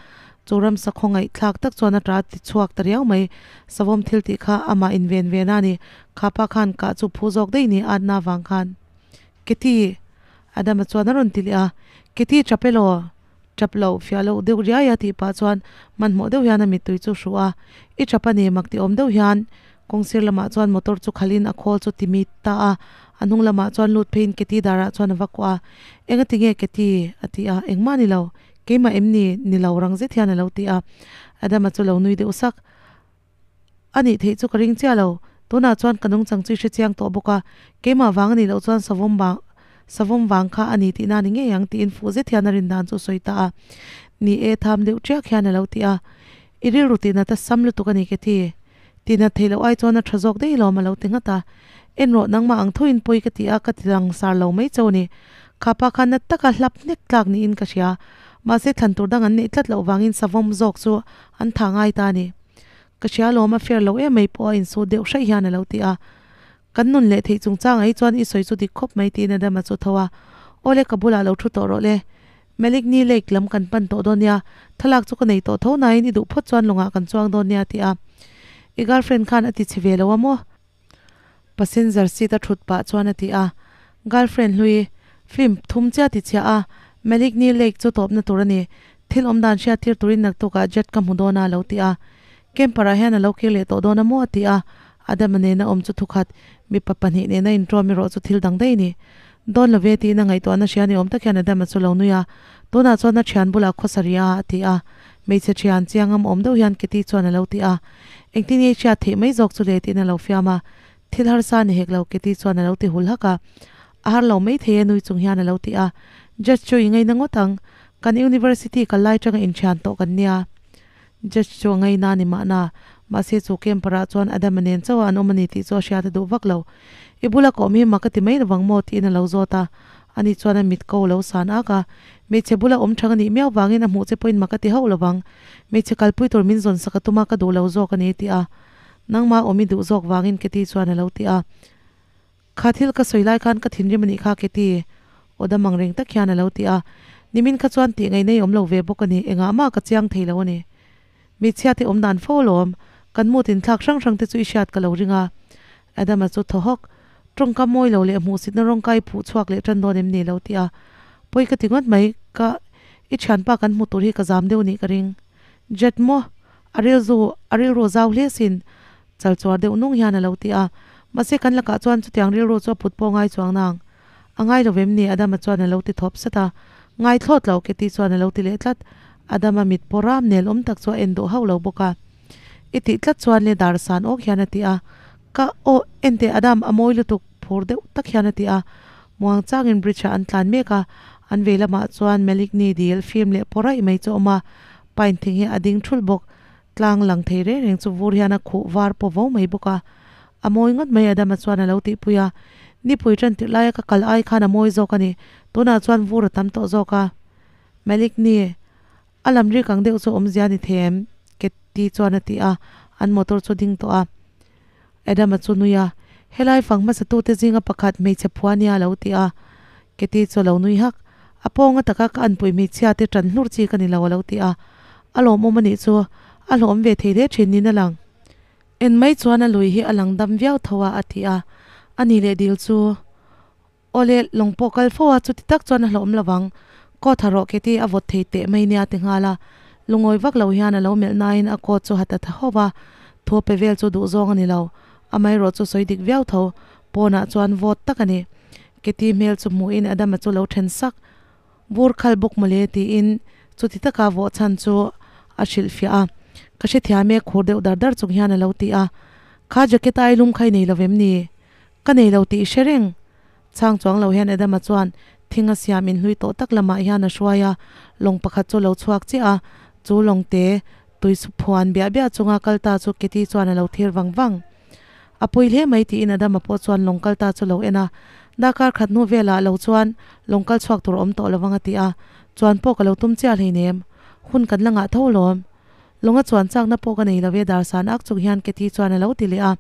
Chu ramsa khawngaih thlak tak chuan a ta ti chhuak ta riau mai. Savawm thil tih kha amah inven ve na a ni. Kha pa khan kah chu phu zawk daih ni atna avang khan. Kitty! Adama chuan a rawn ti leh a, Kitty tap elaw? Tap loh, fiah loh deuh riai a tih pah chuan hmanhmawh deuh hian a mittui chu hruh a, I tap a ni mak ti awm deuh hian kawngsir lamah chuan motor chu khalhin a khawl chu ti mit ta a, a hnung lamah chuan lut pheiin Katie darah chuan a va kuah a, Enga ti nge Katie? a ti a, Engmah ni lo, keimah em ni? Ni lo rang zet hian a lo ti a, Adama chu lo nui deuh sak. A nih theih chu ka ring chiah lo, tunah chuan ka nungchang chu i hre chiang tawh bawk a, keimah vang a nih loh chuan savawm vang savawm vang kha a ni tihna a ni ngei ang tiin fuh zet hian a rin dan chu a sawi ta a. Ni e, tham deuh ṭiak hian a lo ti a, I rilru tihnat a sam lutuk a ni Kathy, tihnat theih loh ai chuan a ṭha zawk daih lawm a lo ti nghat a. En rawh nangmah ang thuin pawi ka ti a, ka ti lang sar lo mai chau a ni. Kha pa kha na taka hlap hnek tlak niin ka hria, mahse thlan tur dang an neih tlat loh vangin savawm zawk chu an tha ngai ta a ni. Ka hria lawm a fair lo em mai pawh a insut deuh hraih hian a lo ti a. Kan nun leh theih chungchang ah hi chuan i sawi chu dik khawp mai tiin Adama chu tho a. Awle ka bulah lo thu tawh rawh le. Maligny Lake lam kan pan tawh dawn nia, thlalak chu ka nei tawh tho nain i duh phawt chuan lawngah kan chuang dawn nia a ti a. I girlfriend khan a ti chhe ve lo a maw? Passenger seat a thut pah chuan a ti a. Girlfriend hlui, film thum chiah ti chhiah a, Maligny Lake chu tawpna tur a ni. Thil awm dan hriat tir turin naktukah jet ka hmu dawn a, a lo ti a. Camper ah hian a lo kir leh tawh dawn a maw a ti a. Adama nena awm chu thukhat, mipa pahnih nena inṭawm erawh chu thil dang daih a ni. Dawn lo ve tiin a ngaihtuahna hria ni awm tak hian Adama chu lo nui a. Tunah chuan a ṭhian bulah khawsa ri a, a ti a. Hmeichhe ṭhian chiang am awm deuh hian Kitty chuan a lo ti a. Engtin nge i hriat theih mai zawk chu le tiin a lo fiam a. Thil harsa ni hek lo Kitty chuan a lo ti hul hak a. A har lo mai thei e nui chung hian a lo ti a. Judge chu i ngaina ngawt ang. Kan university kal lai tanga inthian tawh kan nia. Judge chu a ngaina a ni mahna. Mahse chu camper ah chuan Adama nen chauh a an awm a ni tih chu a hriat a duh vak lo. I bula ka awm hi mak a ti mai lovang maw tiin a lo zawt a. Ani chuan a mit ko lo san ak a. Hmeichhe bula awm thang a nih miau vangin a hmuh che pawhin mak a ti hauh lovang. Hmeichhe kalpui tur min zawn sak a tum a ka duh lo zawk a ni ti a. Nangmah awm i duh zawk vangin Katie chuan a lo ti a. Kha thil ka sawi lai khan ka thinrim a nih kha Katie. Aw dam ang reng tak hian a lo ti a. Nimin kha chuan tih ngaih nei awm lo ve bawk a ni, engah mah ka chiang thei lo a ni. Hmeichhia te awm dan fo alawm, kan mood inthlak hrang hrang te chu i hriat ka lo ring a. Adama chu thaw hawk, tawngka mawi lo leh hmuhsitna rawng kai phuh chhuak leh tan dawn em ni lo ti a. Pawi ka ti ngawt mai, ka i thianpa kan hmu tur hi ka zam deuh nih ka ring. Jet maw? A rilzu, a rilru zau hle sin, chal chuar deuh nung hian a lo ti a. Mahse kan lakah chuan chutiang rilru chu a put pawh ngai chuang nang. A ngai lo vem ni? Adama chuan a lo ti thawp sat a. Ngai thlawt lo, Katie chuan a lo ti leh tlat. Adama mit pawh ram nel awm tak chu a en duh hauh lo bawk a. I tih tlat chuan le dar san awk hian a ti a. Ka, aw, enteh Adam, a mawi lutuk, phur deuh tak hian a ti a. Muang changin bridge ah an tlan mek a, an vei lamah chuan Maligny dil fim leh paw raih mai chu a awm a. Pine thing hi a ding thulh bawk. Tlang lang thei reng reng chu vur hian a khuh var paw vo mai bawk a. A mawi ngawt mai Adama chuan a lo tihpui a. Nipui tan tirh laia ka kal ai khan a mawi zawk a ni. Tunah chuan vur a tam tawh zawk a. Malik ni, a lam rik ang deuh chu awmzia ni thei em? Katie chuan a ti a, an motor chu ding tawh a. Adama chu nui a, Helai fang hmasa tute zinga pakhat hmeichhe phua nia a lo ti a. Katie chu a lo nui hak. A pawnga taka ka anpui hmeichhia te tan hlur chi ka ni lo a lo ti a. A lawmawm a nih chu, a hlawhawm ve thei hle thin niin a lang. En mai chuan a lui hi a lang dam viau tho a, a ti a. A ni leh dil chu, Aw le, lawng pawh kal fo a, chuti tak chuan a hlawhawm lo vang. Coat ha rawh Katie, a vawt thei teh mai nia ti nghal a. Lungawi vak lo hian a lo melh nain a coat chu ha ta tha hauh a. Thu pe vel chu duhzawng a ni lo. Amaherawh chu sawi dik viau tho. Pawnah chuan vawt tak a ni. Katie hmel chu hmuhin Adama chu lo then sak. Vur khal bawk mawle tiin chuti taka vawh chhan chu a hrilhfiah a. Ka hrethiam e khur deuh dar dar chung hian a lo ti a. Kha jacket ai lum kha i nei lo vem ni? Ka nei lo tih i hre reng. Chhang chuang lo hian Adama chuan thing a siam inhlui tawh tak lamah hian a hruai a, lawng pakhat chu a lo chhuak chiah a, chu lawng te tui phuan biah biah chunga kal ta chu Katie chuan a lo thlir vang vang. A pui hle mai tiin Adama pawh chuan lawng kal ta chu lo en a, darkar khat hnu velah lo chuan lawng kal chhuak tur a awm tawh lovang a ti a, chuan pawh ka lo tum chiah hleinem, hun kan la ngah tho lawm. Lawnga chuan chakna pawh ka nei lo e dar san ak chung hian Katie chuan a lo ti leh a.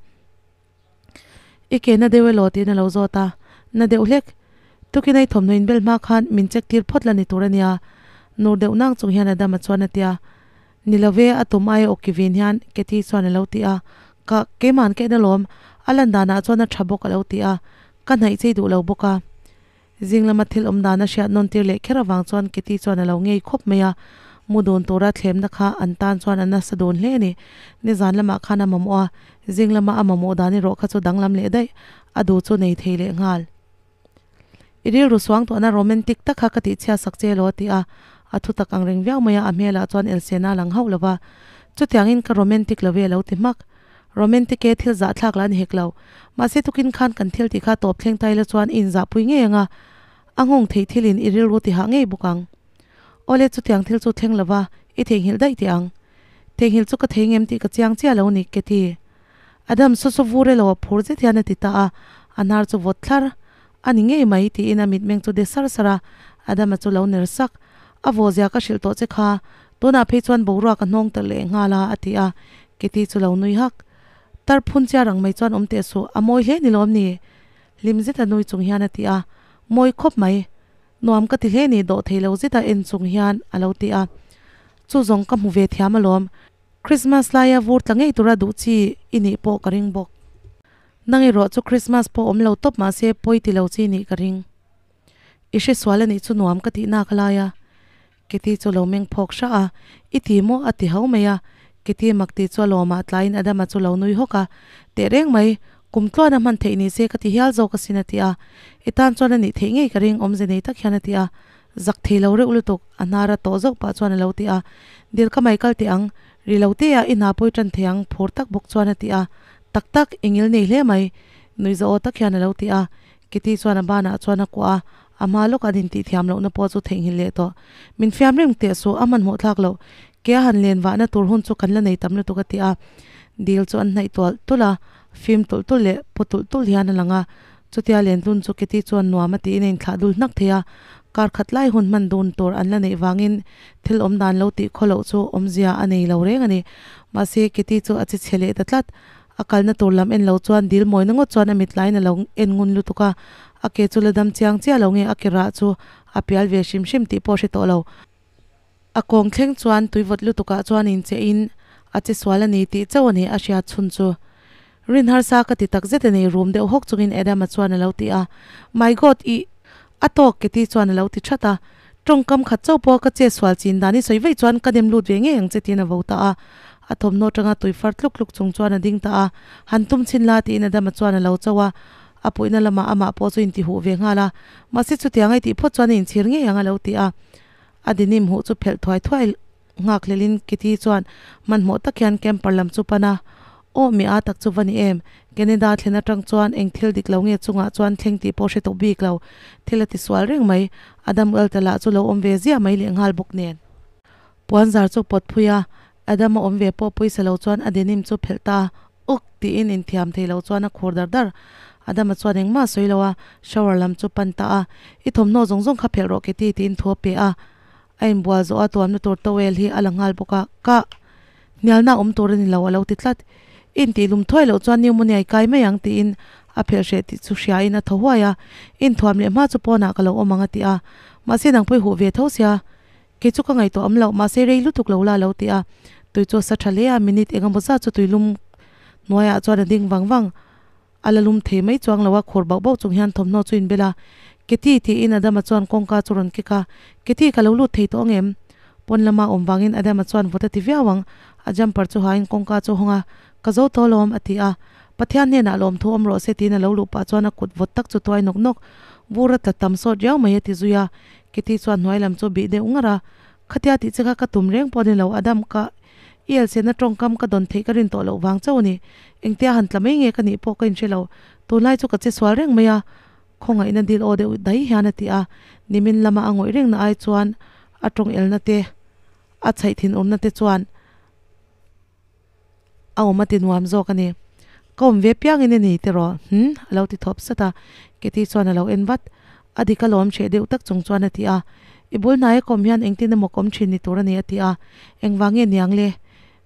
I ke na deuh elaw tiin a lo zawt a, na deuh hlek. Tukin a i thawmhnaw inbel hma khan min check tir phawt la ni tur a nia. Nur deuh nang chung hian Adama chuan a ti a. Ni lo ve, a tum aia awki vin hian Kathy chuan a lo ti a. Ka, keimah an ka en alawm, a lan danah chuan a tha bawk a lo ti a. Ka hnaih chei duh lo bawk a. Zing lama thil awm dan a hriat nawn tir leh kher avang chuan Kathy chuan a lo ngei khawp mai a. Mu dun tura thlemna kha an tan chuan a nasa dun hle a ni. Nizan lamah khan a mamawh a, zing lama a mamawh dan erawh kha chu danglam leh daih, a duh chu nei thei leh nghal. I rilru suang tuahna romantic tak kha ka tihchhiat sak che elaw a ti a, a thu tak ang reng viau mai a, a hmelah chuan Elsena a lang hauh lo va. Chutiangin ka romantic lo ve a lo ti hmak. Romantic e thil zahthlak lah a ni hek lo. Mahse tukin khan kan thil tih kha tawp thleng ta ila chuan i inzahpui ngei ang a, a nghawng theih thilin i rilru ti hah ngei bawk ang. Awle chutiang thil chu thleng lo va, i theihnghilh daih teh ang. Theihnghilh chu ka thei ngem tih ka chiang chiah lo ni, Katie. Adam saw saw vur elo a phur zet hian a ti ta a, a hnar chu vawt thlar a ni ngei mai tiin a mitmeng chu de sar sar a, Adama chu lo ner sak. A vaw zia ka hrilh tawh che kha, tunah phei chuan boruak a hnawng ta leh nghal a a ti a, Katie chu lo nui hak. Tar phun chiar ang mai chuan awm teh suh, a mawi hle ni lawm ni? Hlim zeta nui chung hian a ti a, mawi khawp mai. Nuam ka ti hle ni dawh thei lo zeta en chung hian a lo ti a, chu zawng ka hmu ve thiam alawm. Christmas laia vur tla ngei tura duh chi i nih pawh ka ring bawk. Nang erawh chu Christmas pawh awm lo tawp mahse pawi ti lo chi nih ka ring. I hre sual a nih chu nuam ka tih nak lai a. Kitty chu lo meng phawk hra a, I ti maw? a ti ho mai a. Kitty mak tih chu a lawmah tlaiin Adama chu lo nui hawk a, Teh reng mai, kum tluan a hman theih ni se ka ti hial zawk asin a ti a. I tan chuan a nih theih ngei ka ring awmze nei tak hian a ti a. Zak thei lo reuh lutuk, a hnar a tawh zauh pah chuan a lo ti a. Dil ka mai kal teh ang, ri lo te ah i hna pawi tan thei ang, phur tak bawk chuan a ti a. Tak tak, i ngil nei hle mai, nui za aw tak hian a lo ti a. Kitty chuan a banah chuan a kuah a, a hma lawk an intih thiam lohna pawh chu theihnghilh leh tawh. Min fiam reng teh suh, a hmanhmawh thlak loh. Ke a han len vahna tur hun chu kan la nei tam lutuk a ti a. Dil chu an hnaih tual tulh a, fim tulh tulh leh paw tulh tulh hian a lang a. Chutia lentlun chu Kitty chuan nuam a tiin a inthlah dul hnak thei a, kar khat lai hun hman dun tur an la neih vangin thil awm dan lo tih khaw loh chu awmzia a nei lo reng a ni. Mahse, Kitty chu a che chhe leh ta tlat. A kalna tur lam en lo chuan dil mawina ngawt chuan a mit laiin a lo en ngun lutuk a, a ke chu la dam chiang chiah lo nge a ke rah chu a pial ve hrim hrim tih pawh a hre tawh lo. A kawng thleng chuan tuivawt lutukah chuan incheihin a che sual a ni tih chauh a ni a hriat chhun chu. Rin harsa ka ti tak zet a ni rum deuh hawk chungin Adam-a chuan a lo ti a. My God ih! A tawk Katie chuan a lo ti that a. Tawngkam khat chauh pawh ka che sual chin dan i sawi vaih chuan ka nem lut ve ngei ang che tiin a vo ta a. A thawmhnaw atanga tui far tluk tluk chung chuan a ding ta a. Han tum chhin la tiin Adam-a chuan a lo cho a. A puihna lamah amah pawh chu intihuh ve nghal a. Mahse chutiang a i tih phawt chuan a inchhir ngei ang a lo ti a. A denim huh chu phelh thuai thuai nghak hlelin Kitty chuan hmanhmawh tak hian camper lam chu pan a, Aw mi a tak chu va ni em? Canada thlen atang chuan eng thil dik lo nge chungah chuan thleng tih pawh hre tawh bik lo. Thil a ti sual reng mai. Adam Welter lah chu lo awm ve ziah mai leh nghal bawk nen. Puan zar chu pawt phui a, Adam a awm ve pawh pawisa lo chuan a denim chu phelh ta a, Uk! tiin inthiam thei lo chuan a khur dar dar. Adama chuan engmah a sawi lo a, shower lam chu pan ta a, I thawmhnaw zawng zawng kha phelh rawh Katie tiin thu a pe a. A inbual zawh a tuamna tur towel hi a la nghal bawk a, Ka! Hnialna awm tur a ni lo a lo ti tlat. I intih lum thuai loh chuan pneumonia i kai mai ang tiin a phelh hreh tih chu hriain a thaw huai a, Inthuam leh hma chu pawnah ka lo awm ang a ti a, Mahse nangpawh i huh ve tho sia, Kei chu ka ngaihtuah awm loh, mahse rei lutuk lo la a lo ti a. Tui chu a sa tha hle a, minute eng emaw zat chu tui lum hnuaiah chuan a ding vang vang. A la lum thei mai chuang lo a, khur bauh bauh chung hian thawmhnaw chu inbel a. Keti tiin Adama chuan kawngka chu rawn kek a, Keti ka lo lut thei tawh ang em? Pawn lama awm vangin Adama chuan vawt a ti viau ang. A jumper chu hain kawngka chu a hawng a, Ka zo tawh alawm a ti a. Pathian hnenah lawmthu awm rawh se tiin a lo luh pah chuan a kut vawt tak chu tuai nawk nawk. Vur a tla tam sawt riau mai a ti zui a. Kitty chuan hnuai lam chu bih deuh ngar a, Khatia tih che kha ka tum reng pawh a ni lo, Adam ka i elsenna tawngkam ka dawn theih ka rin tawh loh vang chauh a ni. Engtia han tla mai nge ka nih pawh ka inhre lo, tunlai chu ka che sual reng mai a, khawngaihna dil aw deuh dai hian a ti a, nimin lama a ngawih rengna ai chuan a tawng elna te, a chhaih thinurna te chuan A awm a ti nuam zawk a ni. Ka awm ve piangin i ni tiraw? Hm? A lo ti thawp sat a. Katie chuan a lo en vat. A dik alawm hreh deuh tak chung chuan a ti a. I bul hnaia ka awm hian engtin emaw ka awm thin ni tur a ni a ti a. Engvang nge niang le?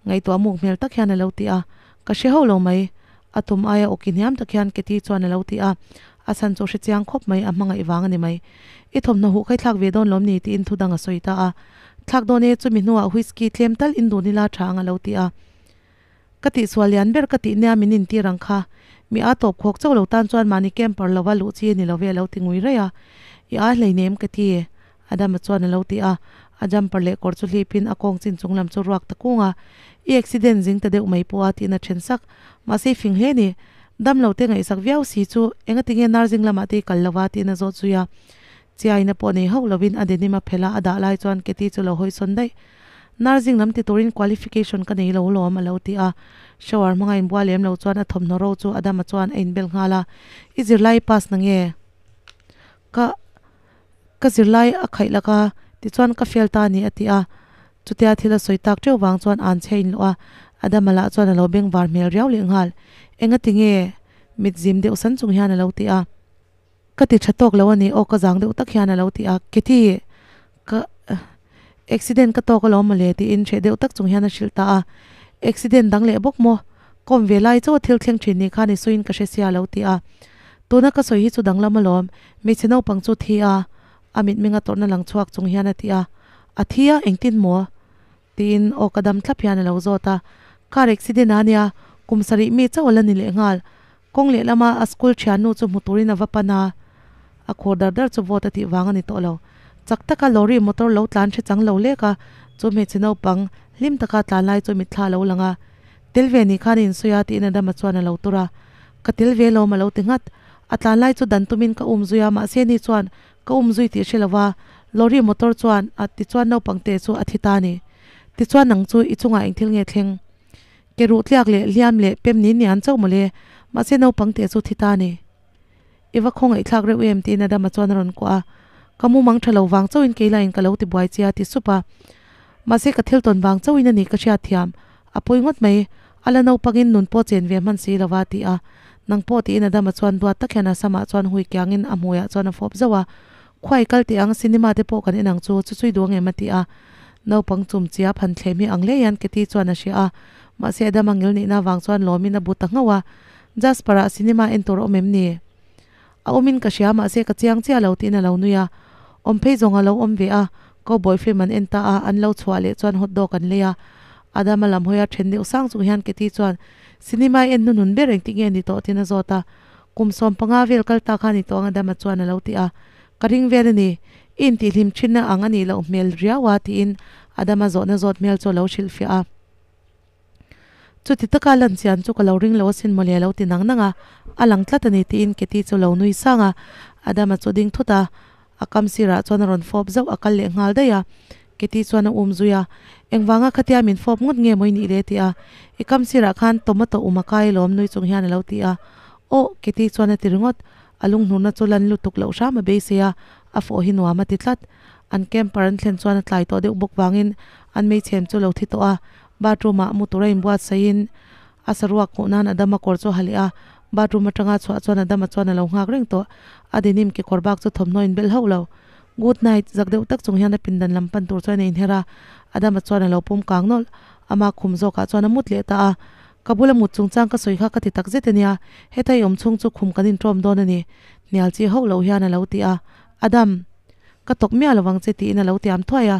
Ngaihtuah muk hmel tak hian a lo ti a. Ka hre hauh lo mai. A tum aia awki hniam tak hian Katie chuan a lo ti a. A chhan chu hre chiang khawp mai, a hmangaih vang a ni mai. I thawmhnaw huh kha i thlak ve dawn lawm ni? tiin thu dang a sawi ta a. Thlak dawn e, chumi hnuah whisky tlem tal in dun ila tha ang a lo ti a. Ka tihsual lian ber ka tih nia min intir ang kha. Mi a tawp khawk chauh lo tan chuan mahni camper lova luh chi a ni lo ve a lo ti ngui raih a. I ai hleinem ka ti, Adama chuan a lo ti a. A jumper leh kawr chu hlipin a kawng chin chung lam chu ruak ta kung a. I accident zing ta deuh mai pawh a tiin a then sak. Mahse i fing hle ni. Dam lo te ngaihsak viau si chu engatinge nursing lamah te i kal lova tiin a zawt zui a. Chiaina pawh nei hauh lovin a denim a phelh a, a dah lai chuan Katie chu lo hawi sawn daih. Nursing lam ti turin qualification ka nei lo lawm a lo ti a. Shower hmanga inbual lem lo chuan a thawmhnaw ro chu Adama chuan a inbel nghal a, I zirlai i pass na nge? Ka ka zirlai a khaih lak a, tichuan ka fail ta a ni a ti a. Chutia thil a sawi tak teuh vang chuan an chhe inluh a, Adama lah chuan a lo bengvar hmel riau leh nghal. Engati nge? Mit zim deuh san chung hian a lo ti a. Ka ti tha tawk lo a ni aw ka zang deuh tak hian a lo ti a, Katie ka accident ka tawk alawm mawle tiin hreh deuh tak chung hian a hrilh ta a, Accident dang leh bawk maw? Ka awm ve lai chaw thil thleng thin ni khan i sawiin ka hre sia a lo ti a, Tuna ka sawi hi chu danglam alawm, hmeichhe naupang chu thi a a mitmeng a tawrhna lang chhuak chung hian a ti a, A thi a engtin maw? Tiin aw ka dam thlap hian a lo zawt a, Car accident a nia, kum sarih mi chauh a la ni leh nghal, Kawng lehlama a school thiannu chu hmu turin a va pan a, a khur dar dar chu vote a tih vang a ni tawh lo. Chak taka lorry motor lo tlan hre chang lo lek a, chu hmeichhe naupang hlim taka tlan lai chu mitthla a lo lang a. Tel ve nih khan i insawi a tiin Adama chuan a lo tur a. Ka tel ve lawm a lo ti nghat. A tlan lai chu dan tumin ka um zui a, mahse ni chuan ka um zui tih hre lo va, lorry motor chuan a tichuan naupang te chu a thi ta a ni. Tichuan nang chu i chungah engthil nge thleng? Ke ruh tliak leh hliam leh pem ni nian chauh mawle, mahse naupang teh chu thi ta ni. I va khawngaih thlak reuh em tiin Adama chuan a rawn kuah a, Ka mumang tha lo vang chauhin kei lahin ka lo ti buai che a ti sup a. Mahse ka thil tawn vang chauhin a ni ka hriat thiam, a pawi ngawt mai, a la naupangin nun pawh chen ve hman si lo va ti a. Nang pawh tiin Adama chuan duat tak hian a samah chuan hui kiangin a hmuiah chuan a fawp zauh a, Khuai kal teh ang, cinema te pawh kan en ang chu, chu chui duang em a ti a. Naupang chum chia phan thlem hi ang hle hian Katie chuan a hria a. Mahse Adama ngil nihna vang chuan lawmin a bu ta nghauh a. Jasper-ah cinema en tur a awm em ni? A awmin ka hria mahse ka chiang chiah lo tiin a lo nui a. Awm phei zawng a lo awm ve a, cowboy film an en ta a, an lo chhuah leh chuan hot dog an lei a. Adama lam hawi a then deuh sang chung hian Katie chuan cinema i en hnunun ber engtik nge ni tawh tiin a zawt a. Kum 15 vel kal ta kha ni tawh ang Adama chuan a lo ti a. Ka ring vel a ni, i intihhlim thinna ang a nih loh hmel riau a tiin Adama zawhna zawt hmel chu a lo hrilhfiah a. Chuti taka lan chian chu ka lo ring lo asin mawle a lo ti nang nang a, a lang tlat a ni tiin Katie chu lo nui sang a, Adama chu ding thut a, a kam sirah chuan a rawn fawp zauh a kal leh nghal daih a, Katie chuan a um zui a, Engvanga khatia min fawp ngawt nge maw i nih le ti a, I kam sirah khan tomato um a kai alawm nui chung hian a lo ti a, Aw Katie chuan a ti ringawt, a lunghnurna chu lan lutuk loh hram a beisei a, a fawh hi nuam a ti tlat. An camper an thlen chuan a tlai tawh deuh bawk vangin an meichhem chu lo thi tawh a, Bathroom ah mu tura inbuatsaih in a saruak hmuh nan Adama kawr chu a ha leh a, bathroom atanga chhuah chuan Adama chuan a lo nghak reng tawh. A denim kekawr bak chu thawmhnaw inbelh hauh lo. Good night, zak deuh tak chung hian a pindan lam pan tur chuan a inher a, Adama chuan a lo pawm kang nawlh. Ama khum zawkah chuan a mut leh ta a. Ka bula mut chungchang ka sawi kha ka ti tak zet ania, heta i awm chhung chu khum kan inṭawm dawn a ni, hnial chi hauh loh hian a lo ti a. Adam, ka tawk miah lovang che tiin a lo tiam thuai a.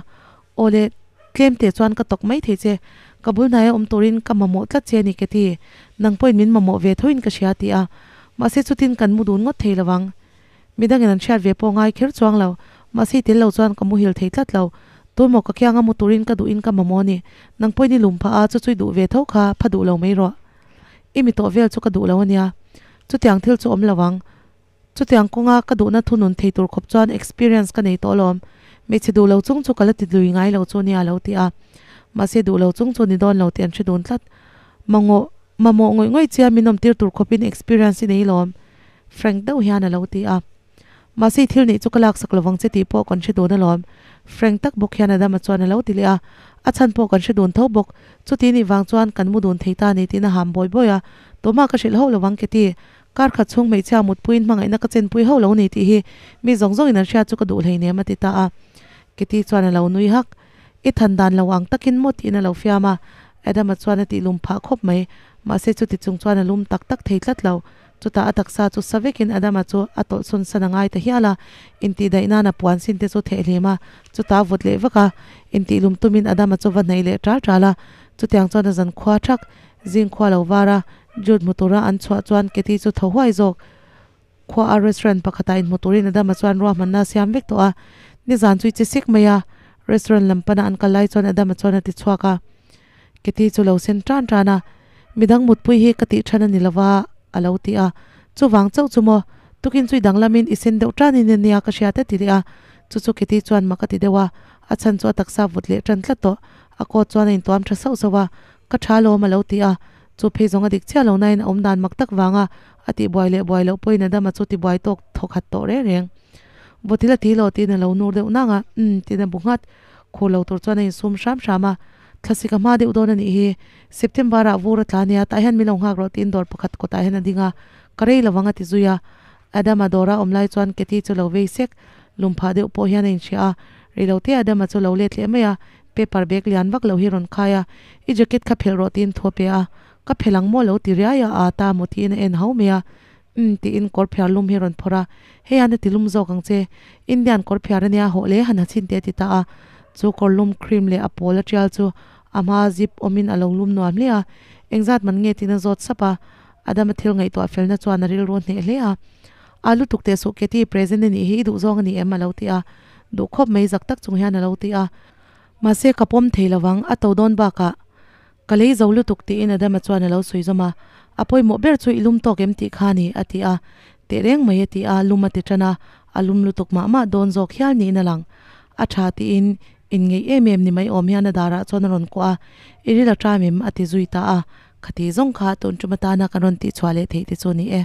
Aw le, tlem teh chuan ka tawk mai thei che. Ka bul hnaia awm turin ka mamawh tlat che a ni Kathy. Nang pawhin min mamawh ve thoin ka hria ti a. Mahse chutin kan mu dun ngawt thei lo ang. Midangin an hriat ve pawh ngai kher chuang lo. Mahse i tel lo chuan ka muhil thei tlat lo. Tumaw ka kianga mu turin ka duhin ka mamawh a ni. Nang pawhin i lum phah a, chu chu i duh ve tho kha pha duh lo mai rawh. I mi tawh vel chu ka duh lo a nia. Chutiang thil chu awm lo ang. Chutiang kawnga ka duhna thunun thei tur khawp chuan experience ka nei tawh alawm. Hmeichhe duh lo chung chu ka la ti lui ngai lo chu nia a lo ti a. Mahse duh lo chung chu ni dawn lo tih an hre dun tlat. Mangawh, mamawh ngawih ngawih chia min awmtir tur khawpin experience i nei lawm. Frank deuh hian a lo ti a. Mahse i thil neih chu ka laksak lovang che tih pawh kan hre dun alawm. Frank tak bawk hian Adama chuan a lo ti leh a. A chhan pawh kan hre dun tho bawk. Chuti nih vang chuan kan mu dun thei ta ni tiin a ham bawi bawi a. Tumah ka hrilh hauh lovang Katie. Kar khat chhung hmeichhia mutpuiin hmangaihna ka chenpui hauh lo ni tih hi mi zawng zawngin an hriat chu ka duh hleinem a ti ta a. Kitty chuan a lo nui hak. I than dan lo ang takin maw tiin a lo fiam a. Adama chuan a tih lum phah khawp mai. Mahse chuti chung chuan a lum tak tak thei tlat lo. Chutah a taksa chu sa vekin Adama chu a tawlh chhun san a ngai ta hial a. Intihdaih nan a puan sin te chu theh hlim a, chutah a vawt leh vak a. Intih lum tumin Adama chu va hnaih leh ṭal ṭal a. Chutiang chuan a zan khua ṭhak. Zing khua lo var a, Jude hmu tura an chhuah chuan Katie chu tho huai zawk. Khua a restaurant pakhatah inhmu turin Adama chuan ruahmanna a siam vek tawh a, nizan chu i che sik mai a, restaurant lam pana an kal lai chuan Adama chuan a ti chhuak a. Katie chu lo sen tan tan a, Midang mutpui hi ka tih than a ni lova, a lo ti a. Chuvang chauh chu maw, tukin chu i danglamin i sen deuh tanin a nia ka hriat a ti leh a. Chu chu Katie chuan mak a ti deuh a, a chhan chu a taksa vut leh tan tlat tawh. A coat chuan a intuam tha sauh sauh a, Ka tha lawm a lo ti a, chu phei zawng a dik chiah lo nain a awm dan mak tak vanga a tih buai leh buai loh pawhin Adama chu tibuai tawk thawk hat tawh reng reng. Vawtil a ti lo tiin a lo nur deuh nang a, umm tiin a bu nghat. Khur lo tur chuan a insum hram hram a, Thlasik a hma deuh dawn a nih hi, September ah vur a tla nia, tah hian min lo nghak rawh tiin dawr pakhat kawtah hian a ding a, ka rei lovang a ti zui a. Adama dawra awm lai chuan Katie chu lo vei sek, lum phah deuh pawh hian a inhria a, reilote Adama chu lo let leh mai a, Paper bag lian vak lo hi rawn khai a, I jacket kha phelh rawh tiin thu a pe a, Ka phelh ang maw lo ti riai a, aa ta maw tiin a en hau mai a, Umm tiin kawr phiar lum hi rawn phawrh a, Hei an a ti lum zawk ang che, Indian kawr phiar ania hawh le han ha chhin teh a ti ta a, chu kawr lum cream leh a pawl a tial chu a hma zip awmin a lo lum nuam hle a, Engzat man nge tiin a zawt sap a, Adama thil ngaihtuah felna chuan a rilru a hneh hle a, A lutuk teh suh Katie, present a nih hi i duh zawng a ni em a lo ti a, Duh khawp mai zak tak chung hian a lo ti a. Mahse ka pawm thei lovang, a to dawn bakah ka lei zo lutuk tiin Adama chuan a lo sawi zawm a. A pawimawh ber chu i lum tawk em tih kha a ni, a ti a. Teh reng mai a ti a, lum a ti tan a, a lum lutuk mah mah dawn zawk hial niin a lang. A tha tiin inngeih em em ni mai awm hian a darah chuan a rawn kuah a, I ril a ṭam em? a ti zui ta a. Khati zawng kha tun ṭum atana kan rawn tihchhuah leh theih te chu a ni e.